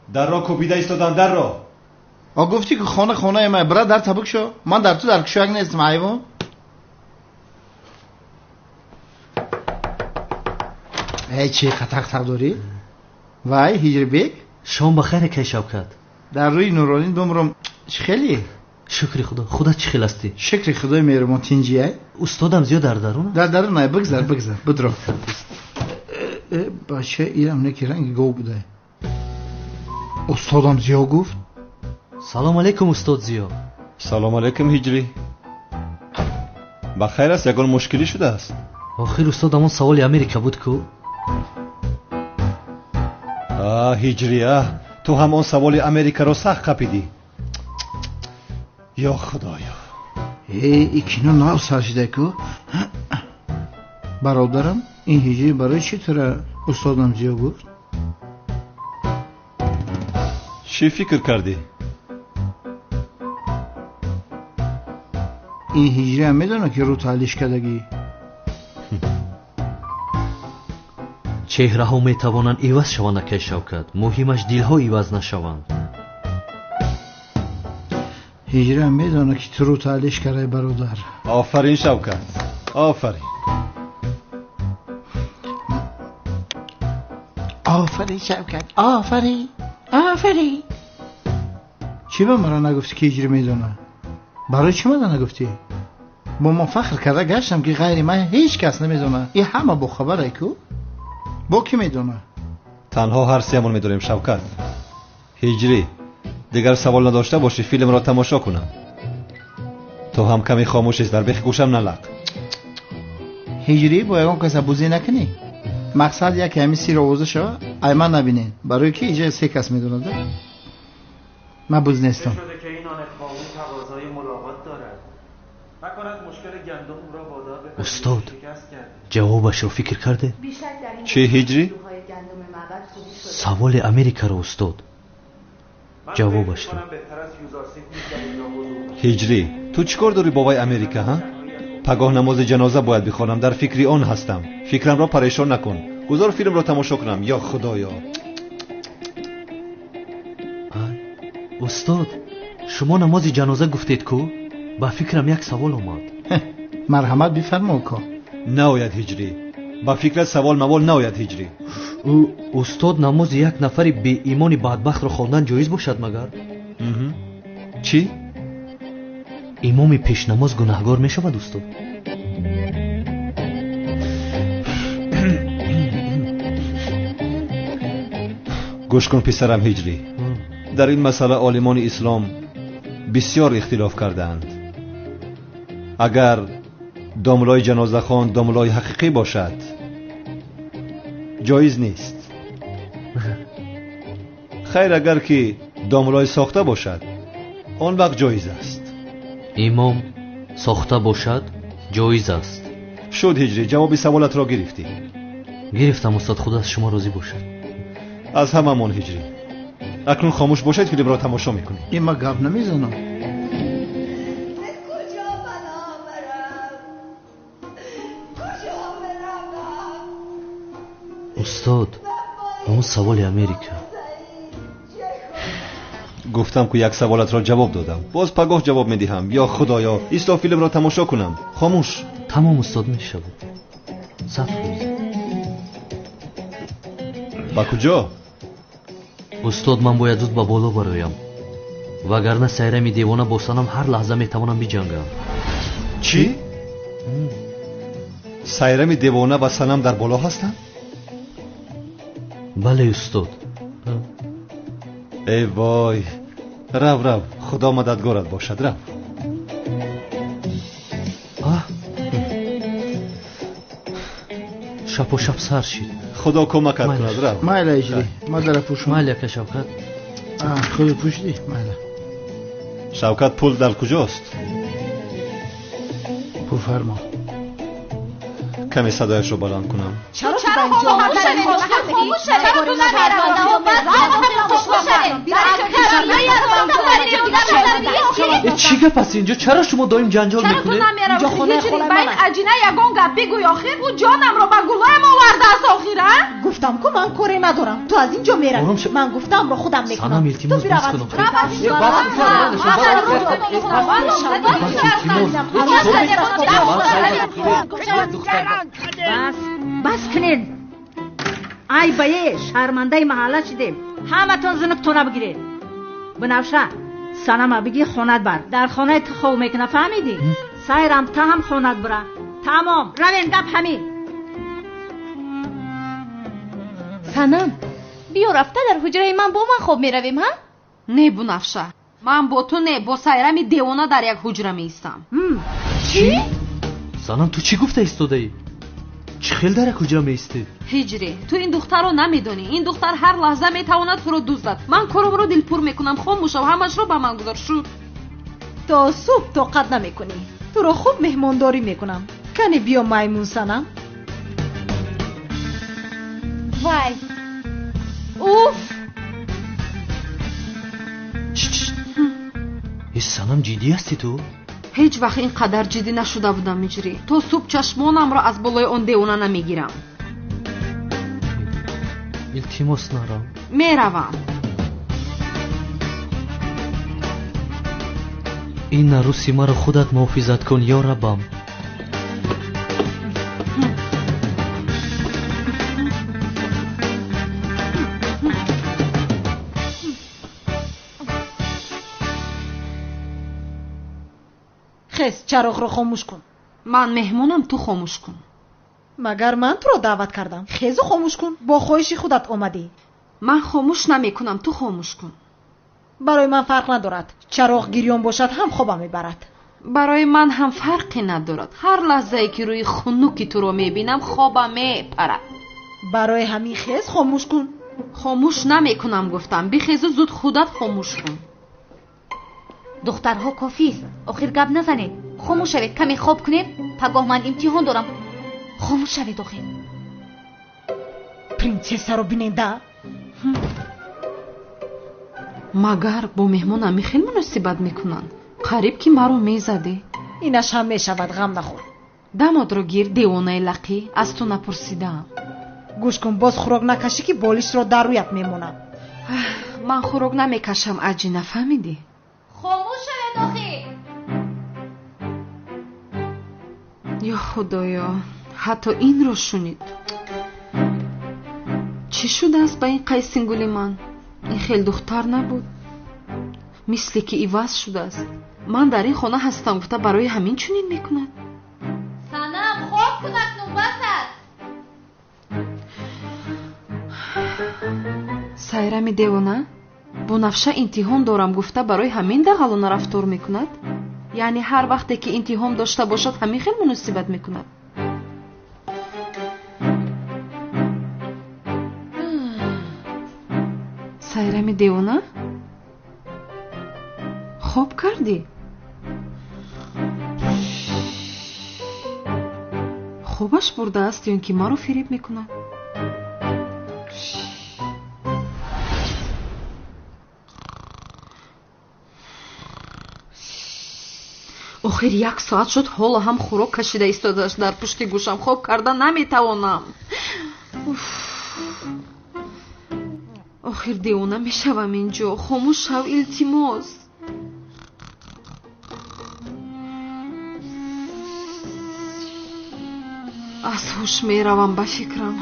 Дарро кӯбида истодам, дарро. А гуфтӣ ки хона хонаи ман, бира дар табук шо. Ман дар ту дар кушояк нестам, ҳайвон. Эй, чӣ қатақ дорӣ? Вай, Ҳиҷрибек? Шом ба хайр, акай Шавкат. Дар рӯи Нуролин бимрам, чӣ хеле? Шукри Худо. Худат чӣ хел ҳастӣ? Шукри Худои меҳрубон, тинҷиай? Устодам зиёд дар дарун? Дар дарун ай, бигзар, бигзар, бидро. Бача, ирам неки ранги гов будай. Устодам Зиё гуфт. Салом алейкум, устод Зиё. Салом алейкум, Ҳиҷрӣ. Ба хайр аст, ягон мушкилӣ шудааст? Охир устод, ҳамон саволи Америка буд ку? А, Ҳиҷрӣ, а, ту ҳам он саволи Америкаро сахт қапидӣ. Ё Худоё. Э, и кино нав сар шуда ку? Бародарам, ин Ҳиҷрӣ барои чӣ тура устодам Зиё гуфт? Чӣ фикр кардӣ? Ин ҳиҷриам медонад, ки рӯ таълиш кардагӣ. Чеҳраҳо метавонанд иваз шаванд, акай Шавкат. Муҳимаш дилҳо иваз нашаванд. Ҳиҷриам медонад, ки ту рӯ таълиш кардай, бародар. Офарин, Шавкат, офарин. Офарин, Шавкат, офарин, офарин. Чӣ ба маро нагуфтӣ, ки ҳиҷрӣ медонад? Барои чӣ мана нагуфтӣ? Бо ман фахр карда гаштам, ки ғайри ман ҳеҷ кас намедонад. И ҳама бохабарай ку? Бо кӣ медонад? Танҳо ҳар сеамон медонем, Шавкат. Ҳиҷрӣ, дигар савол надошта бошӣ, филмро тамошо кунам. Ту ҳам каме хомӯш ист, дар бехи гӯшам налақ. Ҳиҷрӣ, бо ягон каса бузӣ накунӣ. Мақсад яке ҳамин сир овоза шава, ай ман набинед. Барои ки иҷа се кас медонад. Ман буз нестам. Устод, ҷавобашро фикр карде? Чӣ, Ҳиҷрӣ? Саволи Америкаро, устод. Ҷавобашро. Ҳиҷрӣ, ту чӣ кор дорӣ бо вай Америка, ҳа? Пагоҳ намози ҷаноза бояд бихонам, дар фикри он ҳастам. Фикрамро парешон накун. Гузор филмро тамошо кунам. Ё Худоё. Устод, шумо намози ҷаноза гуфтед ку? Ба фикрам як савол омад. Марҳамат, бифармо, уко. Наояд, Ҳиҷрӣ. Ба фикрат савол мавол наояд, Ҳиҷрӣ. Устод, намози як нафари беимони бадбахтро хондан ҷоиз бошад магар? Чӣ? Имоми пешнамоз гунаҳгор мешавад, устод? Гӯш кун, писарам Ҳиҷрӣ. Дар ин масъала олимони ислом бисёр ихтилоф кардаанд. Агар домлои ҷанозахон домлои ҳақиқӣ бошад, ҷоиз нест. Хайр, агар ки домлои сохта бошад, он вақт ҷоиз аст. Имом сохта бошад, ҷоиз аст. Шуд, Ҳиҷрӣ, ҷавоби саволатро гирифтӣ. Гирифтам, устод, Худо аз шумо розӣ бошад. Аз ҳамамон, Ҳиҷрӣ. Акнун хомӯш бошед, филмро тамошо мекунем. Ин ман гап намезанам. Устод, ҳамон саволи Америка. Гуфтам ку як саволатро ҷавоб додам. Боз пагоҳ ҷавоб медиҳам. Ё Худоё, исто филмро тамошо кунам. Хомӯш. Тамом, устод, мешавад. 100 рӯз. Ба куҷо? Устод, ман бояд зуд ба боло бароям. Вагарна Сайрами девона бо Санам ҳар лаҳза метавонам биҷангам. Чӣ? Сайрами девона ва Санам дар боло ҳастанд? Бале, устод. Эй вой, рав, рав, Худо мададгорат бошад, рав. Шапо шап сар шид. Худо кӯмакат кунад, рав. Майла, Ҳиҷрӣ, ма дара пӯшам. Майла, ака Шавкат. Худо пӯшидӣ? Майла. Шавкат, пул дар куҷост? Пул фармо. Каме садояшро баланд кунам. Чаро Чӣ гап аст инҷо? Чаро шумо доим ҷанҷол мекунед? Чаро ту намеравӣ? Ҳиҷрӣ, ба ин аҷина ягон гап бигӯй охир. Ӯ ҷонамро ба гулоям овардааст охир, а? Гуфтам ку ман коре надорам. Ту аз инҷо меравӣ. Ман гуфтамро худам мекунам. Санам, илтимос, бас кун. Рав аз инҷо. Бас, бас кунед. Ай бае, шармандаи маҳалла шидем. Ҳаматон зиниктона бигиред. Бунафша, Санама бигӣ хонат бар. Дар хонаи ту хов мекуна, фаҳмидӣ? Сайрам та ҳам хонат бира. Тамом, равем, гап ҳамин. Санам, биё рафта дар ҳуҷраи ман бо ман хоб меравем, ҳа? Не, Бунафша, ман бо ту не, бо Сайрами девона дар як ҳуҷра меистам. Чӣ? Санам, ту чӣ гуфта истодаӣ? Чӣ хел дар як ҳуҷра меистӣ? Ҳиҷрӣ, ту ин духтарро намедонӣ. Ин духтар ҳар лаҳза метавонад туро дуздад. Ман коромро дилпур мекунам. Хомӯшав, ҳамашро ба ман гузор. Шуд. То субҳ тоқат намекунӣ. Туро хуб меҳмондорӣ мекунам. Кане биё маймун Санам. Вай! Уф! Санам, ҷиддӣ ҳастӣ ту? Ҳеҷ вақт ин қадар ҷиддӣ нашуда будам, Ҳиҷрӣ. То субҳ чашмонамро аз болои он девона намегирам. Илтимос, нарав. Меравам. Ин арӯси маро худат муҳофизат кун, ё Раббам. Хез, чароғро хомӯш кун. Ман меҳмонам, ту хомӯш кун. Магар ман туро даъват кардам? Хезу хомӯш кун. Бо хоҳиши худат омадӣ. Ман хомӯш намекунам, ту хомӯш кун. Барои ман фарқ надорад. Чароғ гирён бошад ҳам хобам мебарад. Барои ман ҳам фарқе надорад. Ҳар лаҳзае ки рӯи хунуки туро мебинам, хобам мепарад. Барои ҳамин хез хомӯш кун. Хомӯш намекунам гуфтам. Бихезу зуд худат хомӯш кун. Духтарҳо кофист. Охир гап назанед. Хомӯш шавед, каме хоб кунед. Пагоҳ ман имтиҳон дорам. Хомӯш шавед охир. Принсессаро бинеда. Магар бо меҳмон ҳамин хел муносибат мекунанд? Қариб ки маро мезадӣ. Инаш ҳам мешавад, ғам нахӯр. Дамодро гир, девонаи лақӣ, аз ту напурсидаам. Гӯш кун, боз хӯрок накашӣ ки болишро дар рӯят мемонам. Ман хӯрок намекашам, аҷи, нафаҳмидӣ? Хомӯш шавед охир. Ё Худоё, ҳатто инро шунид. Чӣ шудааст ба ин қайсингули ман? Ин хел духтар набуд. Мисле ки иваз шудааст. Ман дар ин хона ҳастам гуфта барои ҳамин чунин мекунад. Санам, хоб кун, акнун бас аст. Сайрами девона, Бунафша имтиҳон дорам гуфта барои ҳамин дағалона рафтор мекунад? Яъне ҳар вақте ки имтиҳон дошта бошад ҳамин хел муносибат мекунад? Сайрами девона, хоб кардӣ? Хобаш бурдааст ё ин ки маро фиреб мекунад? Охир як соат шуд, ҳоло ҳам хӯрок кашида истодааст дар пушти гӯшам. Хоб карда наметавонам. Охир девона мешавам инҷо. Хомӯш шав, илтимос. Аз ҳуш меравам ба фикрам.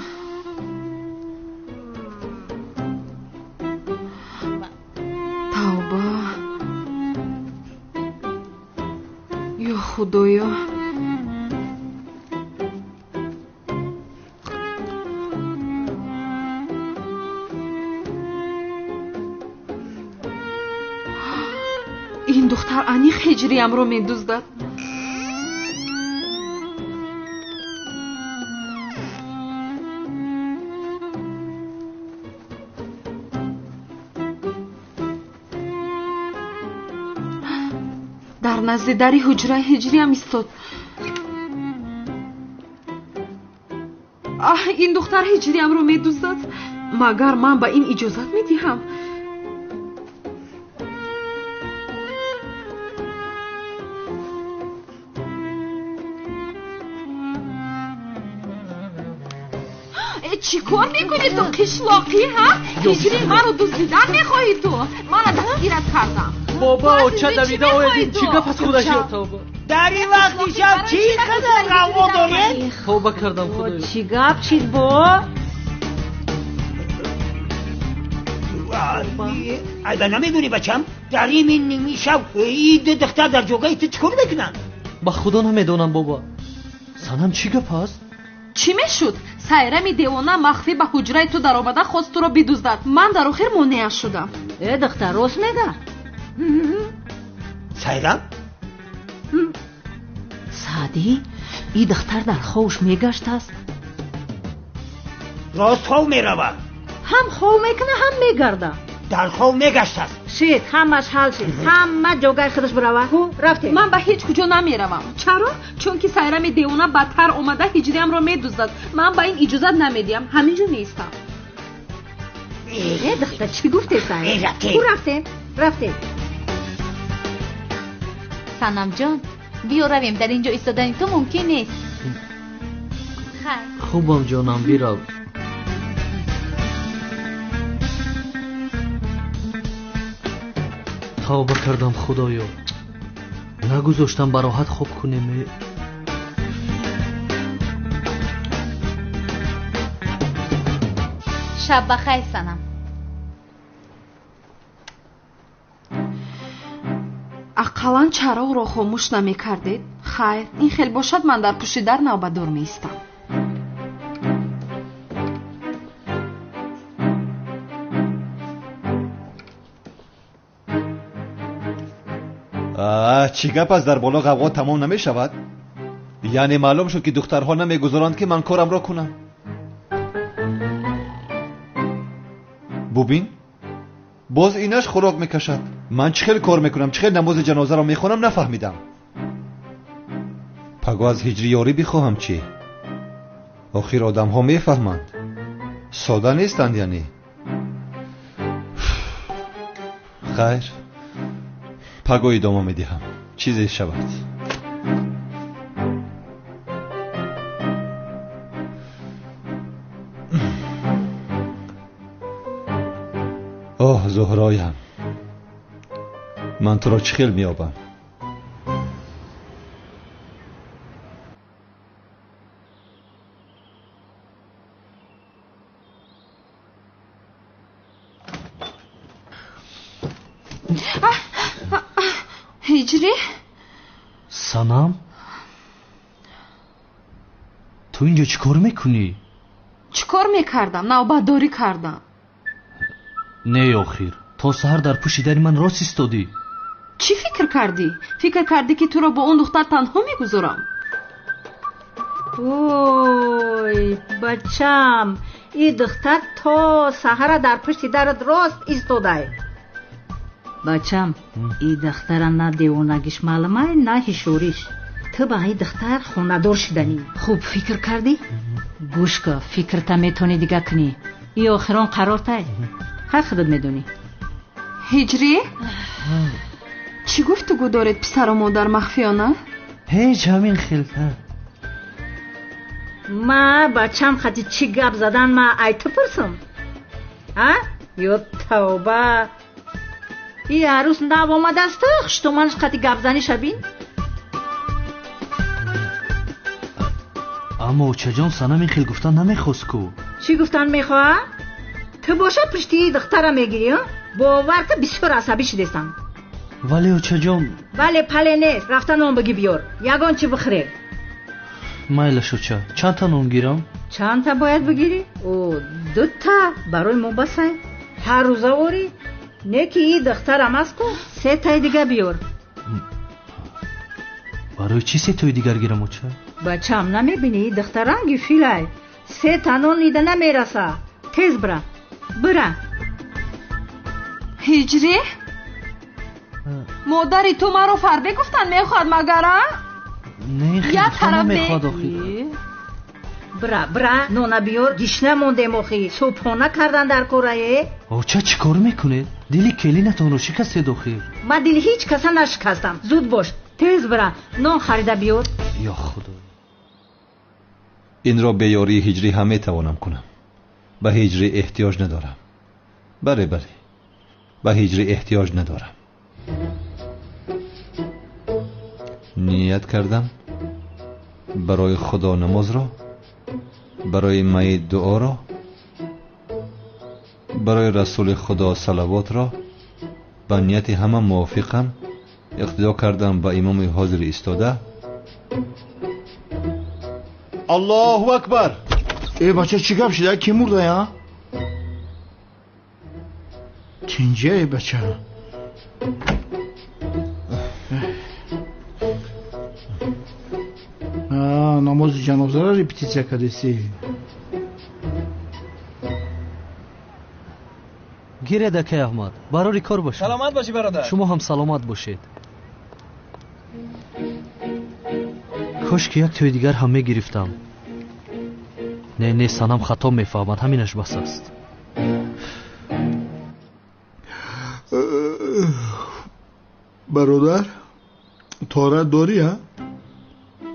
Тавба, ё Худоё. Ин духтар аниқ ҳиҷриямро медуздад. Дар назди дари ҳуҷраи ҳиҷриям истод. Аҳ, ин духтар ҳиҷриямро медуздад. Магар ман ба ин иҷозат медиҳам? Чӣ кор мекунӣ ту қишлоқӣ, ҳа? Ҳиҷри маро дуздидан мехоҳӣ ту? Мана дастгират кардам. Бобо, оча давида ояд, чӣ гап аз худаш ё тавба. Дар ин вақти шаб чӣ қадар ғавғо доред? Тавба кардам, худоё. Чӣ гап шид бо? Айба намедонӣ бачам? Дар ин ними шаб ин ду духтар дар ҷогаи ту чӣ кор мекунанд? Ба худо намедонам бобо. Санам чӣ гап аст? Чӣ мешуд? Сайрами девона махфӣ ба ҳуҷраи ту даромада хост туро бидуздад. Ман дар охир монеа шудам. Э духтар, рост мега? Сайрам? Саъдӣ, ин духтар дар ховш мегаштааст. Рост хов меравад. Ҳам хов мекуна, ҳам мегарда. Дар хов мегаштааст. Шид, ҳамаш ҳал шид. Ҳама ҷогаи худаш бирава. Ҳу, рафтем. Ман ба ҳеҷ куҷо намеравам. Чаро? Чунки Сайрами девона бадтар омада ҳиҷриамро медуздад. Ман ба ин иҷозат намедиҳам. Ҳамин ҷо меистам. Э духтар, чӣ гуфте, Сайр? Ҳу, рафтем, рафтем. Санамҷон, биё равем, дар ин ҷо истодани ту мумкин нест. Хайр. Хубам ҷонам, бирав. Тавба кардам, худоё. Нагузоштам ба роҳат хоб кунем. Шаб ба хайр, Санам. Ақаллан чароғро хомӯш намекардед? Хайр, ин хел бошад, ман дар пушти дар навбатдор меистам. Чӣ гап аст? Дар боло ғавғо тамом намешавад? Яъне маълум шуд, ки духтарҳо намегузоранд, ки ман корамро кунам. Бубин, боз инаш хӯрок мекашад. Ман чӣ хел кор мекунам, чӣ хел намози ҷанозаро мехонам, нафаҳмидам. Паго аз ҳиҷри ёрӣ бихоҳам чӣ? Охир одамҳо мефаҳманд, сода нестанд яъне. Хайр, паго идома медиҳам, чизе шавад. Оҳ, Зуҳроям, ман туро чӣ хел меёбам? Ҳиҷрӣ? Санам, ту инҷо чӣ кор мекунӣ? Чӣ кор мекардам? Навбатдорӣ кардам. Не, охир, то саҳар дар пушти дари ман рост истодӣ. Чӣ фикр кардӣ? Фикр кардӣ, ки туро бо он духтар танҳо мегузорам? Ой, бачам, ин духтар то саҳара дар пушти дарат рост истодай. Бачам, ин духтара на девонагиш маълумай, на ҳишориш. Ту ба ин духтар хонадор шиданӣ. Хуб фикр кардӣ? Гӯш кун, фикрта метавонӣ дига кунӣ. Ин охирон қарортай. Ҳар худат медонӣ. Ҳиҷрӣ? Чӣ гуфтугӯ доред писару модар махфиёна? Ҳеҷ, ҳамин хел. Ма бачам хати чӣ гап задан ма ай ту пурсам? А? Ё тавба! И арӯс нав омадааст, хуштоманаш қати гапзаниша бин. Аммо очаҷон, Санам ин хел гуфтан намехост ку. Чӣ гуфтан мехоҳад? Ту боша пушти духтара мегирӣ, бовар ка бисёр асабӣ шудестам. Вале очаҷон. Вале пале нест, рафта нон бигӣ биёр, ягон чӣ бихӯре. Майлаш оча, чандта нон гирам? Чандта бояд бигирӣ? О, дута барои мо басай. Ҳар рӯза орӣ? Не ки и духтарам аст ку, сетаи дига биёр. Барои чӣ сетои дигар гирам, оча? Бачам, намебинӣ, и духтар ранги филай. Сета нон ида намераса. Тез бира, бира. Ҳиҷрӣ? Модари ту маро фарбе гуфтан мехоҳад магар, а? Не, Як тараф мехоҳад охир. Бира, бира, нона биёр, гишна мондем охи. Субҳона кардан дар корае. Оча, чӣ кор мекунед? Дили келинатонро шикастед охир. Ман дили ҳеҷ каса нашикастам. Зуд бош, тез бира, нон харида биёр. Ё худо. Инро бе ёрии ҳиҷрӣ ҳам метавонам кунам. Ба ҳиҷрӣ эҳтиёҷ надорам. Бале, бале, ба ҳиҷрӣ эҳтиёҷ надорам. Ният кардам барои Худо намозро, барои майит дуоро, барои расули Худо салавотро ба нияти ҳама мувофиқам иқтидо кардам ба имоми ҳозир истода. Аллоҳу акбар! Э бача, чӣ гап шуда? Ки мурда я? Тинҷа э бача. Намози ҷанозаро репетитсия кардеси. Гиред акай Аҳмад, барори кор бошед. Саломат бошӣ бародар. Шумо ҳам саломат бошед. Кош ки як тӯи дигар ҳам мегирифтам. Не, не, санам хато мефаҳмад, ҳаминаш бас аст. Бародар, тора дорӣ, а?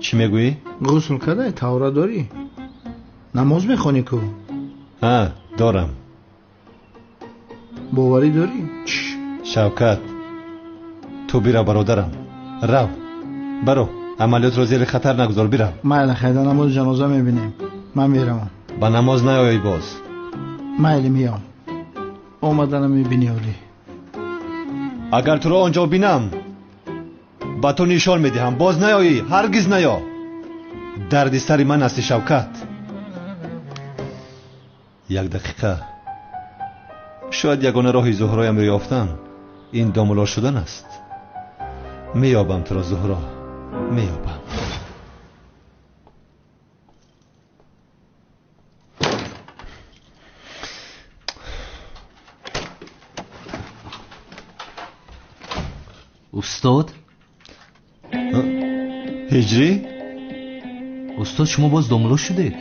Чӣ мегӯӣ? Ғусл кардай, тавра дорӣ? Намоз мехонӣ ку? Ҳа, дорам. Боварӣ дорӣ? Шавкат, ту бирав бародарам. Рав, баро, амалиётро зери хатар нагузор, бирав. Майли, хайда намози ҷаноза мебинем. Ман меравам. Ба намоз наёй боз. Майли, меём. Омадана мебинӣ олӣ. Агар туро он ҷо бинам, ба ту нишон медиҳам. Боз наёӣ, ҳаргиз наё. Дарди сари ман ҳасти Шавкат. Як дақиқа. Шояд ягона роҳи Зуҳроямро ёфтан ин домуло шудан аст. Меёбам туро, Зуҳро, меёбам. Устод? Ҳиҷрӣ? Устод, шумо боз домуло шудед?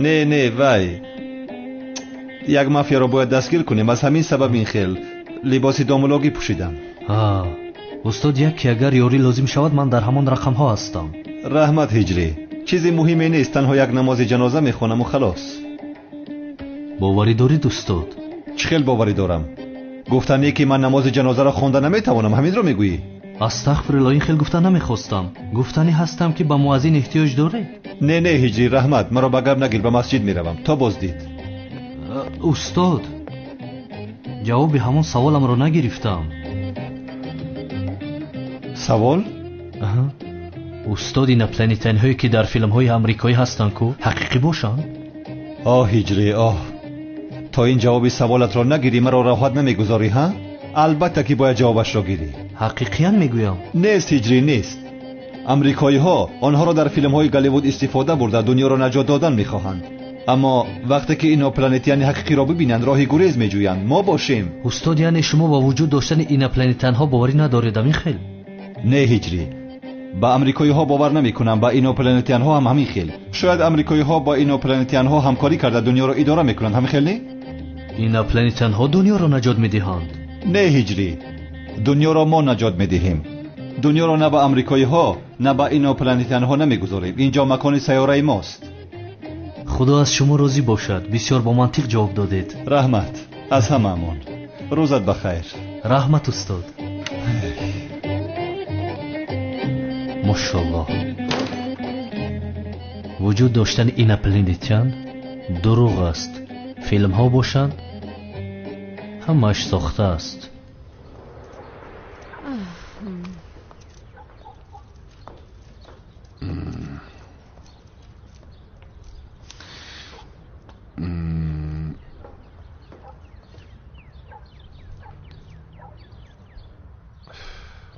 Не, не, вай. Як мафияро бояд дастгир кунем. Аз ҳамин сабаб ин хел либоси домулогӣ пӯшидам. Устод, як ки агар ёрӣ лозим шавад, ман дар ҳамон рақамҳо ҳастам. Раҳмат, ҳиҷрӣ. Чизи муҳиме нест, танҳо як намози ҷаноза мехонаму халос. Боварӣ дорид, устод? Чӣ хел боварӣ дорам? Гуфтане ки ман намози ҷанозаро хонда наметавонам, ҳаминро мегӯӣ? Астағфирулло, ин хел гуфта намехостам. Гуфтанӣ ҳастам ки ба муаззин эҳтиёҷ доред? Не, не, ҳиҷрӣ, раҳмат. Маро ба гап нагир, ба масҷид меравам. То боздид. Устод, ҷавоби ҳамон саволамро нагирифтам. Савол? Устод, инопланетянҳое ки дар филмҳои амрикоӣ ҳастанд ку ҳақиқӣ бошанд? Оҳ, ҳиҷрӣ, оҳ. То ин ҷавоби саволатро нагирӣ, маро роҳат намегузорӣ, ҳа? Албатта ки бояд ҷавобашро гирӣ. Ҳақиқиян мегӯям. Нест, ҳиҷрӣ, нест. Амрикоиҳо онҳоро дар филмҳои Голливуд истифода бурда дунёро наҷот додан мехоҳанд. Аммо вақте ки инопланетяни ҳақиқиро бибинанд, роҳи гурез меҷӯянд. Мо бошем. Устод, яъне шумо ба вуҷуд доштани инопланетянҳо боварӣ надоред, ҳамин хел? Не, ҳиҷрӣ, ба амрикоиҳо бовар намекунам, ба инопланетянҳо ҳам ҳамин хел. Шояд амрикоиҳо бо инопланетянҳо ҳамкорӣ карда дунёро идора мекунанд, ҳамин хел не? Инопланетянҳо дунёро наҷот медиҳанд. Не, ҳиҷрӣ, дунёро мо наҷот медиҳем. Дунёро на ба амрикоиҳо, на ба инопланетянҳо намегузорем. Инҷо макони сайёраи мост. Худо аз шумо розӣ бошад. Бисёр бо мантиқ ҷавоб додед. Раҳмат аз ҳамаамон. Рӯзат ба хайр. Раҳмат, устод. Мошаллоҳ. Вуҷуд доштани инопланетян дурӯғ аст. Филмҳо бошанд, ҳамааш сохта аст.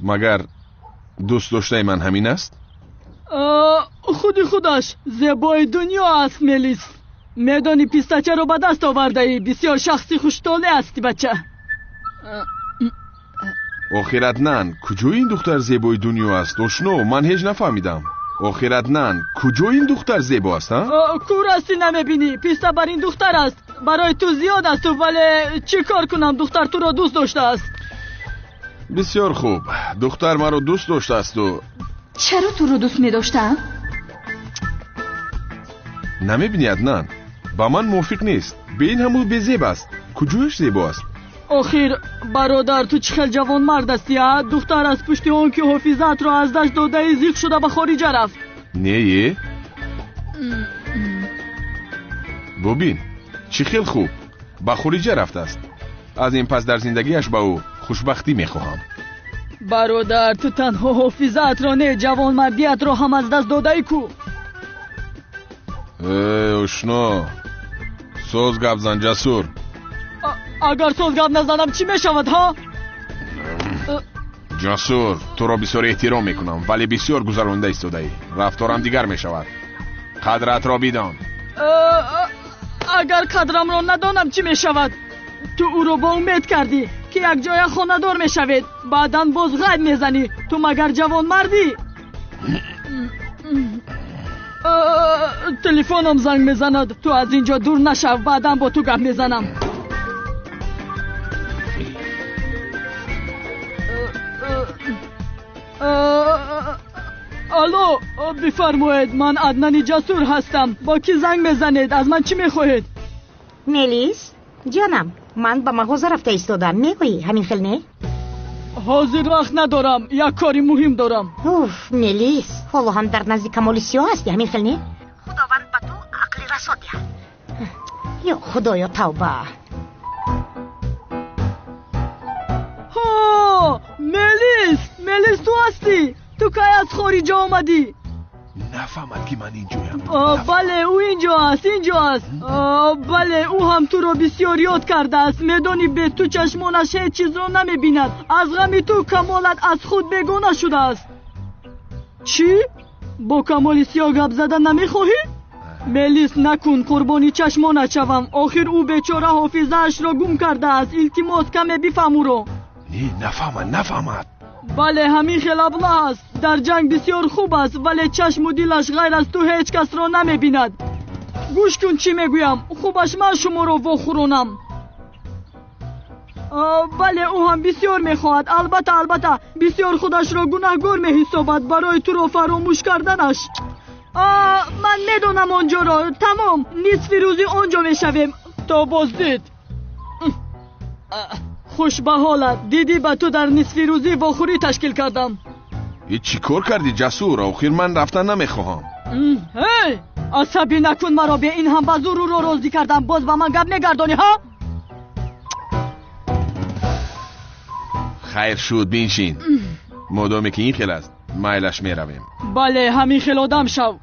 Магар дӯст доштаи ман ҳамин аст? Худи худаш зебои дунё аст, Мелис. Медонӣ пистачаро ба даст овардаӣ. Бисёр шахси хуштоле ҳастӣ, бача. Охир Аднан, куҷои ин духтар зебои дунё аст? Ошно, ман ҳеҷ нафаҳмидам. Охир Аднан, куҷои ин духтар зебо аст, а? Кур ҳастӣ, намебинӣ. Писта бар ин духтар аст. Барои ту зиёд аст, вале чӣ кор кунам, духтар туро дӯст доштааст. Бисёр хуб, духтар маро дӯст доштаасту. Чаро туро дӯст медоштаам? Намебинӣ, Аднан, ба ман мувофиқ нест. Бе ин ҳам ӯ безеб аст. Куҷояш зебо аст? Охир бародар, ту чӣ хел ҷавонмард ҳастӣ, а? Духтар аз пушти он ки ҳофизаатро аз даст додаи зиқ шуда ба хориҷа рафт. Не, бубин, чӣ хел хуб ба хориҷа рафтааст. Аз ин пас дар зиндагиаш ба ӯ хушбахтӣ мехоҳам. Бародар, ту танҳо ҳофизаатро не, ҷавонмардиятро ҳам аз даст додаӣ ку. Э, ошно, соз гап зан, Ҷасур. Агар соз гап назанам чӣ мешавад, ҳа? Ҷасур, туро бисёр эҳтиром мекунам, вале бисёр гузаронда истодаӣ. Рафторам дигар мешавад. Қадратро бидон. Агар қадрамро надонам чӣ мешавад? Ту ӯро бо умед кардӣ, ки якҷоя хонадор мешавед, баъдан боз ғайб мезанӣ. Ту магар ҷавонмардӣ? Телефонам занг мезанад. Ту аз ин ҷо дур нашав, баъдан бо ту гап мезанам. Алло, бифармоед, ман Аднани Ҷасур ҳастам. Бо кӣ занг мезанед? Аз ман чӣ мехоҳед? Мелис, ҷонам, ман ба мағоза рафта истодам. Мегӯӣ, ҳамин хел не? Ҳозир вақт надорам, як кори муҳим дорам. Уф, Мелис, ҳоло ҳам дар назди Камоли Сиёҳ ҳастӣ, ҳамин хел не? Худованд ба ту ақли расо диҳад. Ё Худоё, тавба. Ҳо, Мелис, Мелис, ту ҳастӣ? Ту кай аз хориҷа омадӣ? Нафаҳмад, ки ман инҷоям. Бале, ӯ инҷо аст, инҷо аст. Бале, ӯ ҳам туро бисёр ёд кардааст. Медонӣ, бе ту чашмонаш ҳеҷ чизро намебинад. Аз ғами ту Камолат аз худ бегона шудааст. Чӣ? Бо Камоли Сиёҳ гап зада намехоҳӣ? Мелис, накун, қурбони чашмонат шавам. Охир ӯ бечора ҳофизаашро гум кардааст. Илтимос, каме бифаҳм ӯро. Не, нафаҳмад, нафаҳмад. Бале, ҳамин хел аблаҳ аст. Дар ҷанг бисёр хуб аст, вале чашму дилаш ғайр аз ту ҳеҷ касро намебинад. Гӯш кун, чӣ мегӯям. Хубаш ман шуморо вохӯронам. Бале, ӯ ҳам бисёр мехоҳад. Албатта, албатта, бисёр худашро гунаҳгор меҳисобад барои туро фаромӯш карданаш. Ман медонам он ҷоро. Тамом, нисфи рӯзи он ҷо мешавем. То боздид. Хуш ба ҳолат. Дидӣ, ба ту дар нисфи рӯзӣ вохӯрӣ ташкил кардам. Э, чӣ кор кардӣ, Ҷасур? Охир ман рафтан намехоҳам. Ҳей, асабӣ накун маро. Бе ин ҳам ба зур ӯро розӣ кардам, боз ба ман гап мегардонӣ, ҳа? Хайр шуд, биншин. Модоме ки ин хел аст, майлаш, меравем. Бале, ҳамин хел одам шав.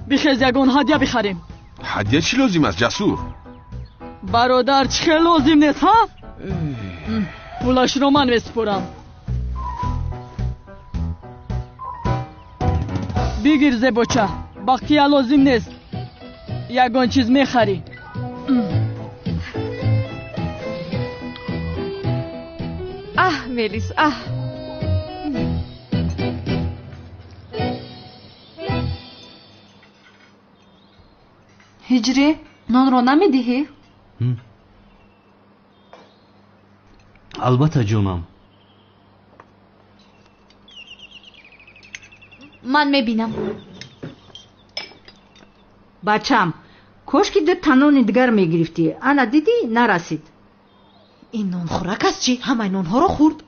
Бихез, ягон ҳадя бихарем. Ҳадя чӣ лозим аст, Ҷасур? Бародар, чӣ хел лозим нест, ҳа? Пулашро ман месупорам. Бигир, зебоча, бақия лозим нест, ягон чиз мехарӣ. Аҳ, Мелис, аҳ. Ҳиҷрӣ, нонро намедиҳӣ? Албатта, ҷонам. Ман мебинам. Бачам, кошки ду танони дигар мегирифтӣ. Ана дидӣ, нарасид. Ин нонхӯрак аст чӣ? Ҳамаи нонҳоро хӯрд.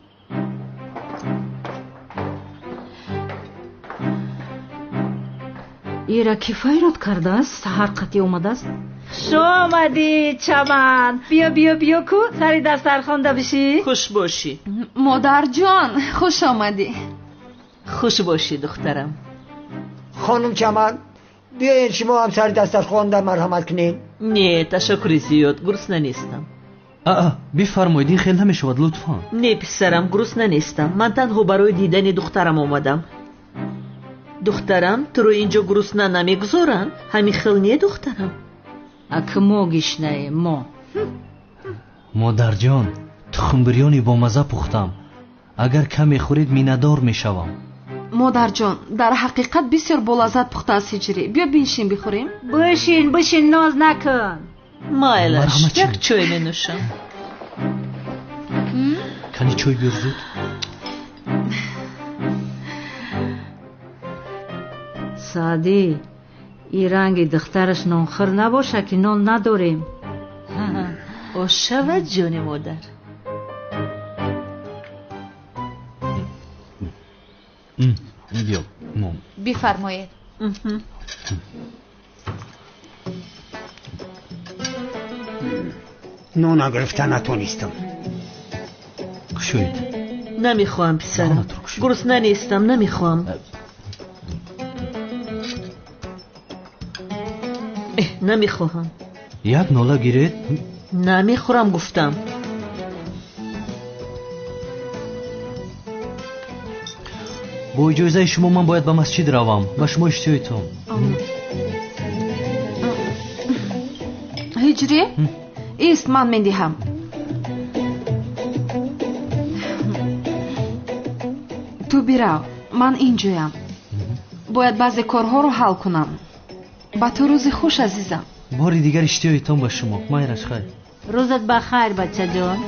Ира ки файрод кардааст, саҳар қатъӣ омадааст. Хуш омадӣ, Чаман. Биё, биё, биё ку сари дастархонда бишӣ. Хуш бошӣ. Модарҷон, хуш омадӣ. Хуш бошӣ, духтарам. Хонум Чаман, биёед, шумо ҳам сари дастархонда марҳамат кунед. Не, ташаккури зиёд, гурусна нестам. Аа, бифармоед, ин хел намешавад, лутфан. Не, писарам, гурусна нестам. Ман танҳо барои дидани духтарам омадам. Духтарам, туро инҷо гурусна намегузоранд, ҳамин хел не, духтарам? Ак мо гишнаем, мо. Модарҷон, тухмбирёни бомаза пухтам. Агар кам мехӯред, миннатдор мешавам. Модарҷон, дар ҳақиқат бисёр болаззат пухтааст Ҳиҷрӣ. Биё, биншин, бихӯрем. Бишин, бишин, ноз накун. Майлаш, як чой менӯшам. Кани чой биёр зуд. Саъдӣ, Ин ранги духтараш нонхӯр набошад, ки нон надорем. Ош шавад, ҷони модар. Биё, нон. Бифармоед. Нона гирифта натонистам. Кушоед. Намехоҳам, писарам. Гурусна нестам, намехоҳам. Намехоҳам. Як нола гиред. Намехӯрам, гуфтам. Бо иҷозаи шумо ман бояд ба масҷид равам. Ба шумо иштиҳоитон. Ҳиҷрӣ? Ист, ман медиҳам. Ту бирав, ман инҷоям. Бояд баъзе корҳоро ҳал кунам. Ба ту рӯзи хуш, азизам. Бори дигар иштиҳоитон ба шумо. Майраш, хайр. Рӯзат ба хайр, бачаҷон.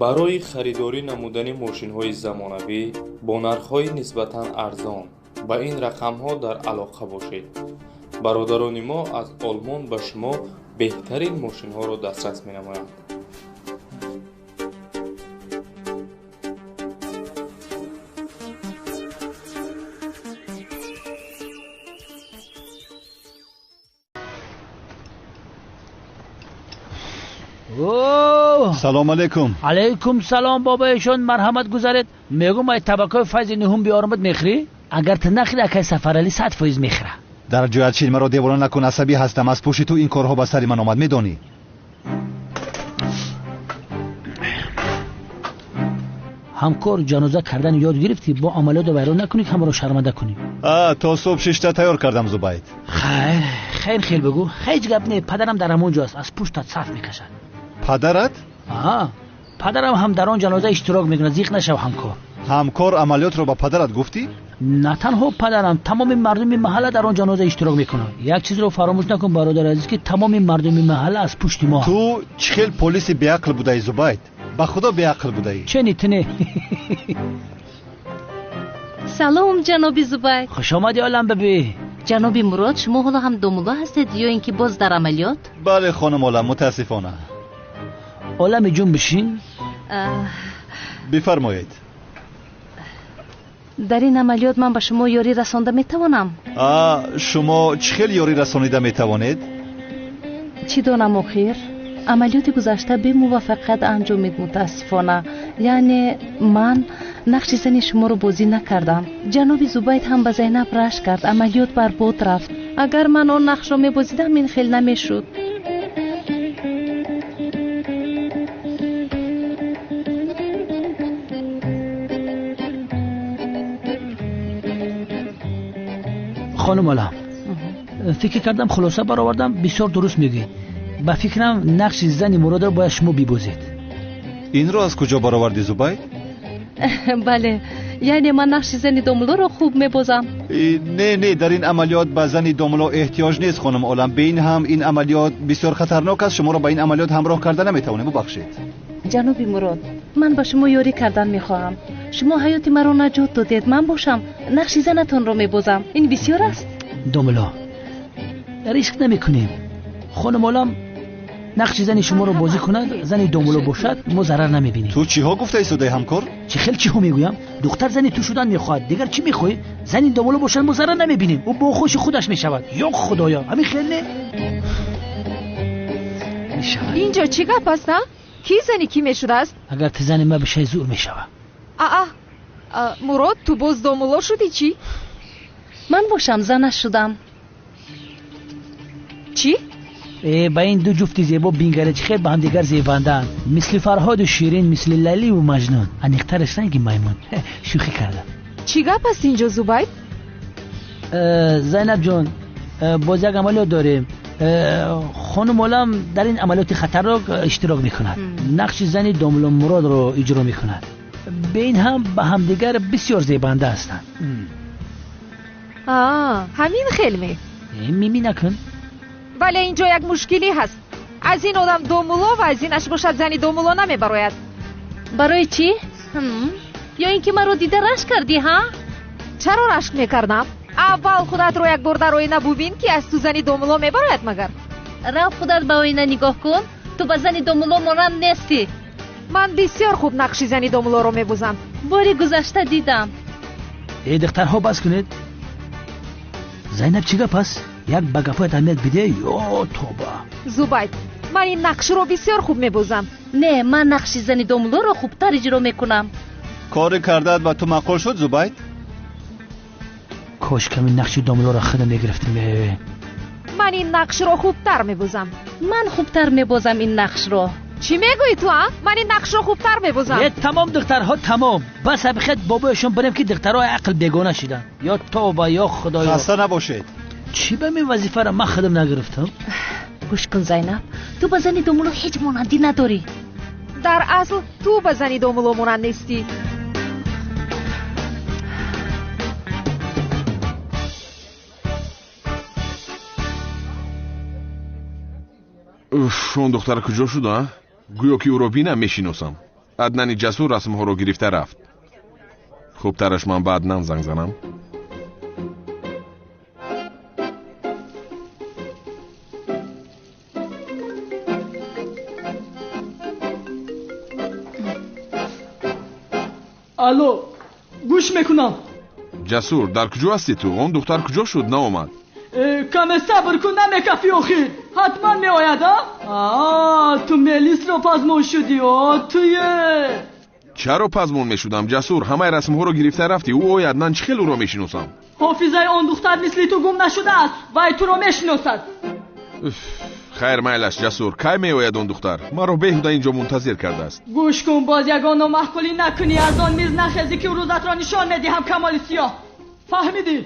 Барои харидорӣ намудани мошинҳои замонавӣ бо нархҳои нисбатан арзон ба ин рақамҳо дар алоқа бошед. Бародарони мо аз Олмон ба шумо беҳтарин мошинҳоро дастрас менамоянд. Салом алейкум. Алейкум салом, бобоишон, марҳамат гузаред. Мегӯм, ай табакои файзи нуҳум биёрамад, мехӯрӣ? Агар ту нахӯрӣ, акай Сафаралӣ 100% мехӯра. Дар ҷоят шин, маро девона накун, асабӣ ҳастам. Аз пушти ту ин корҳо ба сари ман омад, медонӣ. Ҳамкор, ҷаноза кардан ёд гирифтӣ, бо амалиётро вайрон накунӣ, ки ҳамаро шарманда кунӣ. То субҳ шишта тайёр кардам, Зубайд. Хайр, хайр, хел бигӯ. Ҳеҷ гап не, падарам дар ҳамон ҷо аст, аз пуштат саф мекашад. Падарат? Падарам ҳам дар он ҷаноза иштирок мекунад, зиқ нашав, ҳамкор. Ҳамкор, амалиётро ба падарат гуфтӣ? На танҳо падарам, тамоми мардуми маҳалла дар он ҷаноза иштирок мекунанд. Як чизро фаромӯш накун, бародари азиз, ки тамоми мардуми маҳалла аз пушти мо. Ту чӣ хел полиси беақл будаӣ, Зубайд? Ба худо беақл будаӣ. Чени ту не? Салом, ҷаноби Зубайд. Хуш омадӣ, олам бибӣ. Ҷаноби Мурод, шумо ҳоло ҳам домулло ҳастед ё ин ки боз дар амалиёт? Бале, хонум олам, мутаассифона. Олами ҷун, бишин. Бифармоед. Дар ин амалиёт ман ба шумо ёрӣ расонда метавонам? Шумо чӣ хел ёрӣ расонида метавонед? Чӣ донам, охир амалиёти гузашта бемуваффақият анҷомид, мутаассифона. Яъне ман нақши зани шуморо бозӣ накардам. Ҷаноби Зубайд ҳам ба Зайнаб рашк кард, амалиёт барбод рафт. Агар ман он нақшро мебозидам, ин хел намешуд. Хонум олам, фикр кардам, хулоса баровардам, бисёр дуруст мегӯед. Ба фикрам, нақши зани Муродро бояд шумо бибозед. Инро аз куҷо баровардӣ, Зубайд? Бале, яъне ман нақши зани домуллоро хуб мебозам. Не, не, дар ин амалиёт ба зани домулло эҳтиёҷ нест, хонум олам. Бе ин ҳам ин амалиёт бисёр хатарнок аст, шуморо ба ин амалиёт ҳамроҳ карда наметавонем, бубахшед. Ҷаноби Мурод, ман ба шумо ёрӣ кардан мехоҳам. Шумо ҳаёти маро наҷот додед, ман бошам нақши занатонро мебозам. Ин бисёр аст. Домулло, риск намекунем. Хонум олам нақши зани шуморо бозӣ кунад, зани домулло бошад, мо зарар намебинем. Ту чиҳо гуфта истодаӣ, ҳамкор? Чӣ хел чиҳо мегӯям? Духтар зани ту шудан мехоҳад, дигар чӣ мехоҳӣ? Зани домулло бошад, мо зарар намебинем. Ӯ бо хуши худаш мешавад. Ё худоё, ҳамин хел не? Инҷо чӣ гап аст, а? Кӣ зани кӣ мешудааст? Агар ту зани ман бишавӣ, зур мешавад. Аа, Мурод, ту боз домулло шудӣ чӣ? Ман бошам занаш шудам. Чӣ? Ба ин ду ҷуфти зебо бингаред, чӣ хел ба ҳамдигар зебандаанд. Мисли Фарҳоду Ширин, мисли Лайливу Маҷнун. Аниқтараш ранги маймун. Шӯхӣ кардам. Чӣ гап аст инҷо, Зубайд? Зайнаб ҷон, боз як амалиёт дорем. Хонум олам дар ин амалиёти хатарнок иштирок мекунад, нақши зани домулло Муродро иҷро мекунад. Бе ин ҳам ба ҳамдигар бисёр зебанда ҳастанд. Ҳамин хел ме? Мими накун. Вале инҷо як мушкилӣ ҳаст. Аз ин одам домулло ва аз инаш бошад зани домулло намебарояд. Барои чӣ? Ё ин ки маро дида рашк кардӣ, ҳа? Чаро рашк мекардам? Аввал худатро як бор дар оина бубин, ки аз ту зани домулло мебарояд магар. Рав худат ба оина нигоҳ кун. Ту ба зани домулло монанд нестӣ. Ман бисёр хуб нақши зани домуллоро мебозам. Бори гузашта дидам. Э, духтарҳо, бас кунед. Зайнаб, чӣ гап аст? Як ба гапҳоят аҳамият бидеҳ, ё тоба. Зубайд, ман ин нақшро бисёр хуб мебозам. Не, ман нақши зани домуллоро хубтар иҷро мекунам. Кори кардаат ба ту маъқул шуд, Зубайд? Кош ками нақши домуллоро худам мегирифтем. Ман ин нақшро хубтар мебозам. Ман хубтар мебозам ин нақшро. Чӣ мегӯӣ ту, а? Ман ин нақшро хубтар мебозам. Э, тамом, духтарҳо, тамом. Бас, абихет бобояшон барем, ки духтарҳои ақл бегона шиданд. Ё тоба, ё худоё. Хаста набошед. Чӣ ба мин вазифаро ман худам нагирифтам? Гӯш кун, Зайнаб, ту ба зани домулло ҳеҷ монандӣ надорӣ. Дар асл ту ба зани домулло монанд нестӣ. Уф, он духтар куҷо шуд, а? Гӯё ки ӯро бинам, мешиносам. Аднани Ҷасур расмҳоро гирифта рафт. Хубтараш ман ба Аднан занг занам. Алло, гӯш мекунам. Ҷасур, дар куҷо ҳастӣ ту? Он духтар куҷо шуд, наомад? Каме сабр кун, намекафӣ охир. Ҳатман меояд, а? Ту Мелисро пазмон шудӣ, о туе. Чаро пазмон мешудам, Ҷасур? Ҳамаи расмҳоро гирифта рафтӣ. Ӯ ояд, ман чӣ хел ӯро мешиносам? Ҳофизаи он духтар мисли ту гум нашудааст, вай туро мешиносад. Хайр, майлаш, Ҷасур. Кай меояд он духтар? Маро беҳуда инҷо мунтазир кардааст. Гӯш кун, боз ягон номаъқулӣ накунӣ, аз он миз нахезӣ, ки рӯзатро нишон медиҳам, Камоли Сиёҳ. Фаҳмидӣ?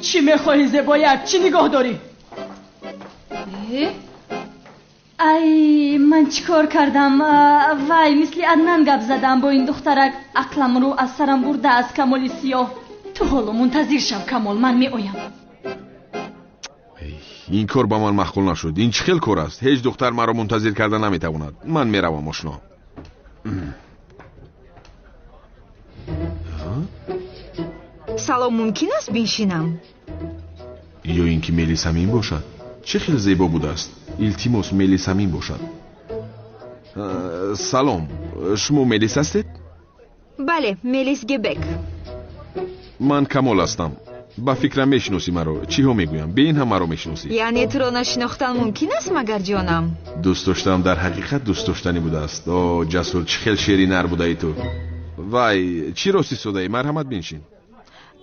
Чӣ мехоҳӣ, зебояк? Чӣ нигоҳ дорӣ? Ай, ман чӣ кор кардам? Вай, мисли Аднан гап задам бо ин духтарак. Ақламро аз сарам бурдааст Камоли Сиёҳ. Ту ҳоло мунтазир шав, Камол, ман меоям. Ин кор ба ман маъқул нашуд. Ин чӣ хел кор аст? Ҳеҷ духтар маро мунтазир карда наметавонад. Ман меравам, ошно. Салом, мумкин аст биншинам? Ё ин ки Мелис ҳамин бошад? Чӣ хел зебо будааст. Илтимос, Мелис ҳамин бошад. Салом, шумо Мелис ҳастед? Бале, Мелис Гебек. Ман Камол ҳастам. Ба фикрам мешиносӣ маро. Чиҳо мегӯям? Бе ин ҳам маро мешиносӣ. Яъне туро нашинохтан мумкин аст магар, ҷонам? Дӯст доштам дар ҳақиқат дӯст доштанӣ будааст. О, Ҷасур, чӣ хел шери нар будаи ту. Вай, чӣ рост истодаӣ? Марҳамат, биншин.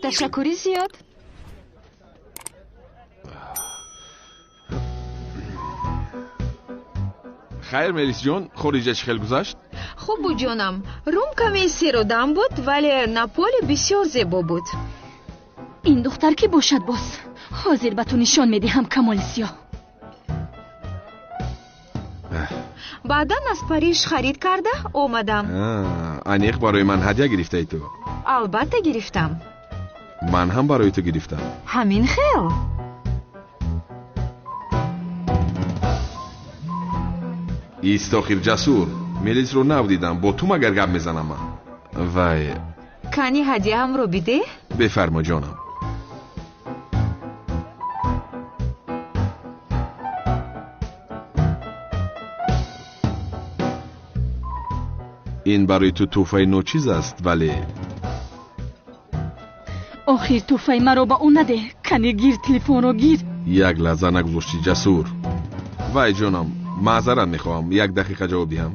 Ташаккури зиёд. Хайр, Мелисҷон, хориҷа чӣ хел гузашт? Хуб буд, ҷонам. Рум каме серодам буд, вале Наполи бисёр зебо буд. Ин духтар кӣ бошад боз? Ҳозир ба ту нишон медиҳам, Камоли Сиёҳ. Баъдан аз Париж харид карда омадам. Аниқ барои ман ҳадя гирифтаи ту? Албатта гирифтам. Ман ҳам барои ту гирифтам. Ҳамин хел. Ист охир, Ҷасур. Мелисро нав дидам. Бо ту магар гап мезанам ман? Вай. Кани ҳадияамро бидеҳ. Бефармо, ҷонам. Ин барои ту тӯҳфаи ночиз аст, вале охир тӯҳфаи маро ба ӯ надеҳ. Кани гир, телефонро гир. Як лаҳза нагузоштӣ, Ҷасур. Вай, ҷонам, маъзарат мехоҳам, як дақиқа ҷавоб диҳам.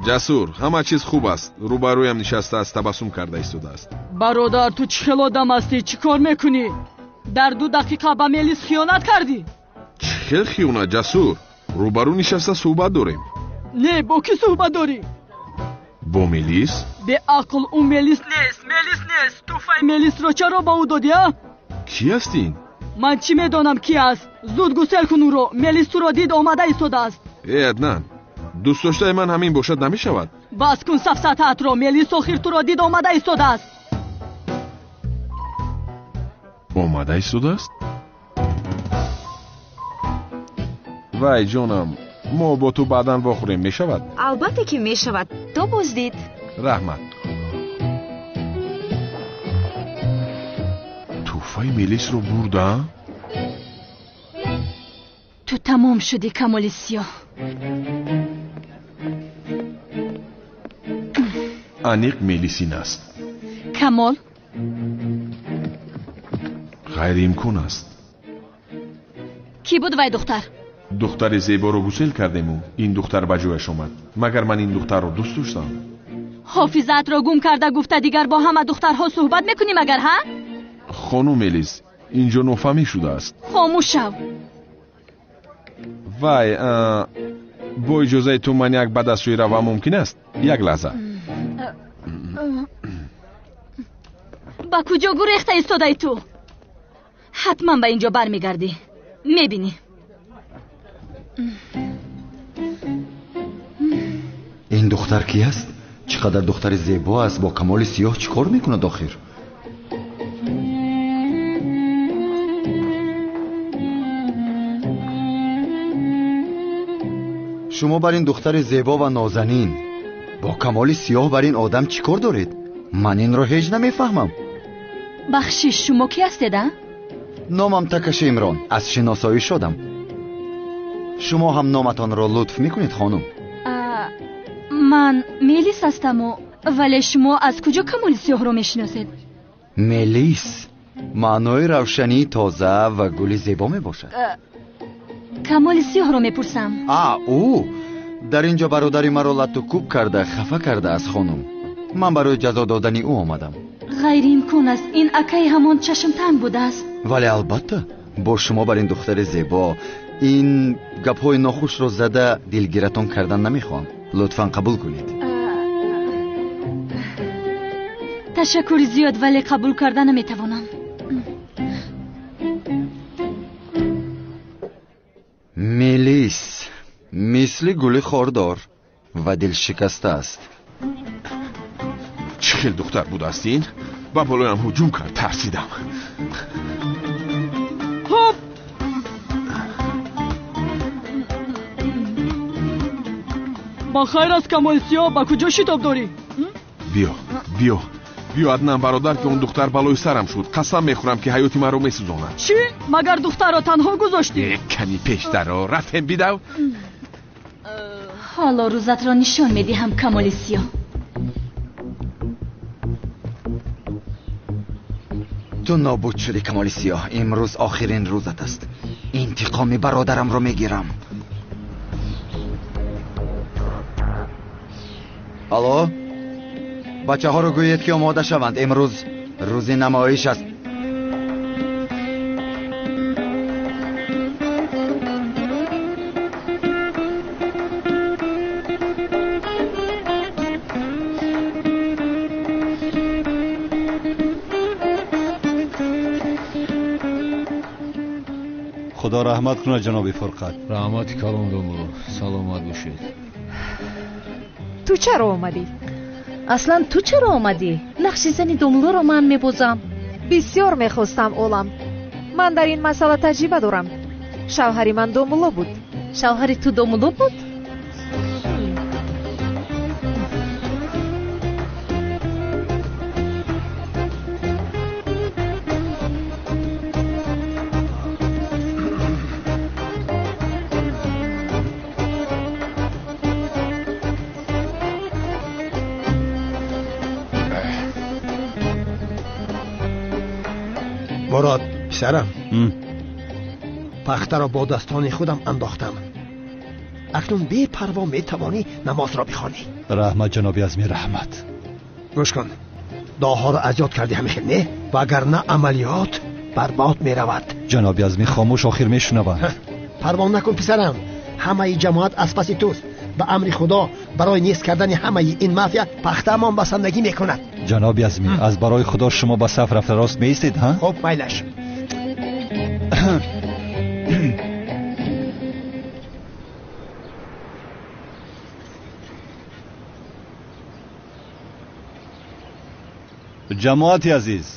Ҷасур, ҳама чиз хуб аст. Рӯбарӯям нишастааст, табассум карда истодааст. Бародар, ту чӣ хел одам ҳастӣ? Чӣ кор мекунӣ? Дар 2 дақиқа ба Мелис хиёнат кардӣ. Чӣ хел хиёнат, Ҷасур? Рӯбарӯ нишаста суҳбат дорем. Не, бо кӣ суҳбат дорӣ? Бо Мелис? Беақл, ӯ Мелис нест, Мелис нест. Тӯҳфаи Мелисро чаро ба ӯ додӣ, а? Кӣ аст ин? Ман чӣ медонам кӣ аст? Зуд гусел кун ӯро. Мелис туро дид, омада истодааст. Э, Аднан, дӯстдоштаи ман ҳамин бошад намешавад. Бас кун сафсатаатро. Мелис охир туро дид, омада истодааст. Омада истодааст? Вай ҷонам, мо бо ту баъдан вохӯрем, мешавад? Албатта ки мешавад. То боздид. Раҳмат. Тӯҳфаи Мелисро бурда? Ту тамом шудӣ, Камоли Сиёҳ. Аниқ Мелис ин аст. Камол? Ғайриимкон аст. Кӣ буд вай духтар? Духтари зеборо гусел кардему, ин духтар ба ҷояш омад. Магар ман ин духтарро дӯст доштам? Ҳофизаатро гум карда гуфта дигар бо ҳама духтарҳо суҳбат мекунӣ магар, ҳа? Хонум Мелис, инҷо нофаҳмӣ шудааст. Хомӯш шав. Вай, бо иҷозаи ту ман як ба дастшӯӣ равам мумкин аст? Як лаҳза. Ба куҷо гурехта истодаи ту? Ҳатман ба инҷо бармегардӣ. Мебинӣ. Ин духтар кӣ аст? Чӣ қадар духтари зебо аст, бо Камоли Сиёҳ чӣ кор мекунад охир? Шумо бар ин духтари зебо ва нозанин бо Камоли Сиёҳ бар ин одам чӣ кор доред? Ман инро ҳеҷ намефаҳмам. Бахшиш, шумо кӣ ҳастед, а? Номам Такаши Имрон, аз шиносоӣ шодам. Шумо ҳам номатонро лутф мекунед, хонум? Ман Мелис ҳастаму, вале шумо аз куҷо Камоли Сиёҳро мешиносед? Мелис маънои равшании тоза ва гули зебо мебошад. Камоли Сиёҳро мепурсам. А, ӯ дар ин ҷо бародари маро латту кӯб карда, хафа кардааст, хонум. Ман барои ҷазо додани ӯ омадам. Ғайриимкон аст, ин акаи ҳамон чашмтанг будааст. Вале албатта бо шумо бар ин духтари зебо ин гапҳои нохушро зада дилгиратон кардан намехоҳам. Лутфан қабул кунед. Ташаккури зиёд, вале қабул карда наметавонам. Мелис мисли гули хордор ва дилшикаста аст. Чӣ хел духтар будааст ин? Ба болоям ҳуҷум кард, тарсидам. Хоп! Ба хайр аст, Камоли Сиёҳ, ба куҷо шитоб дорӣ? Биё, биё, биё, Аднан бародар, ки он духтар балои сарам шуд. Қасам мехӯрам, ки ҳаёти маро месӯзонад. Чӣ? Магар духтарро танҳо гузоштӣ? Ками пештарро рафтем, бидав. Ҳоло рӯзатро нишон медиҳам, Камоли Сиёҳ. Ту нобуд шудӣ, Камоли Сиёҳ. Имрӯз охирин рӯзат аст. Интиқоми бародарамро мегирам. Алло, бачаҳоро гӯед, ки омода шаванд. Имрӯз рӯзи намоиш аст. Худо раҳмат кунад, ҷаноби Фурқат. Раҳмати калон, домулло, саломат бошед. Ту чаро омадӣ? Аслан ту чаро омадӣ? Нақши зани домуллоро ман мебозам. Бисёр мехостам, олам. Ман дар ин масъала таҷриба дорам. Шавҳари ман домулло буд. Шавҳари ту домулло буд? Мурод, писарам, пахтаро бо дастони худам андохтам. Акнун бепарво метавонӣ намозро бихонӣ. Раҳмат, ҷаноби Азми, раҳмат. Гӯш кун, дуоҳоро аз ёд кардӣ ҳамихел, не? Вагарна амалиёт барбод меравад. Ҷаноби Азми, хомӯш, охир мешунаванд. Парво накун, писарам, ҳамаи ҷамоат аз паси туст. Ба амри Худо барои нест кардани ҳамаи ин мафия пахтаамон басандагӣ мекунад. Ҷаноби Азми, аз барои Худо шумо ба саф рафта рост меистед, ҳа? Хуб, майлаш. Ҷамоати азиз,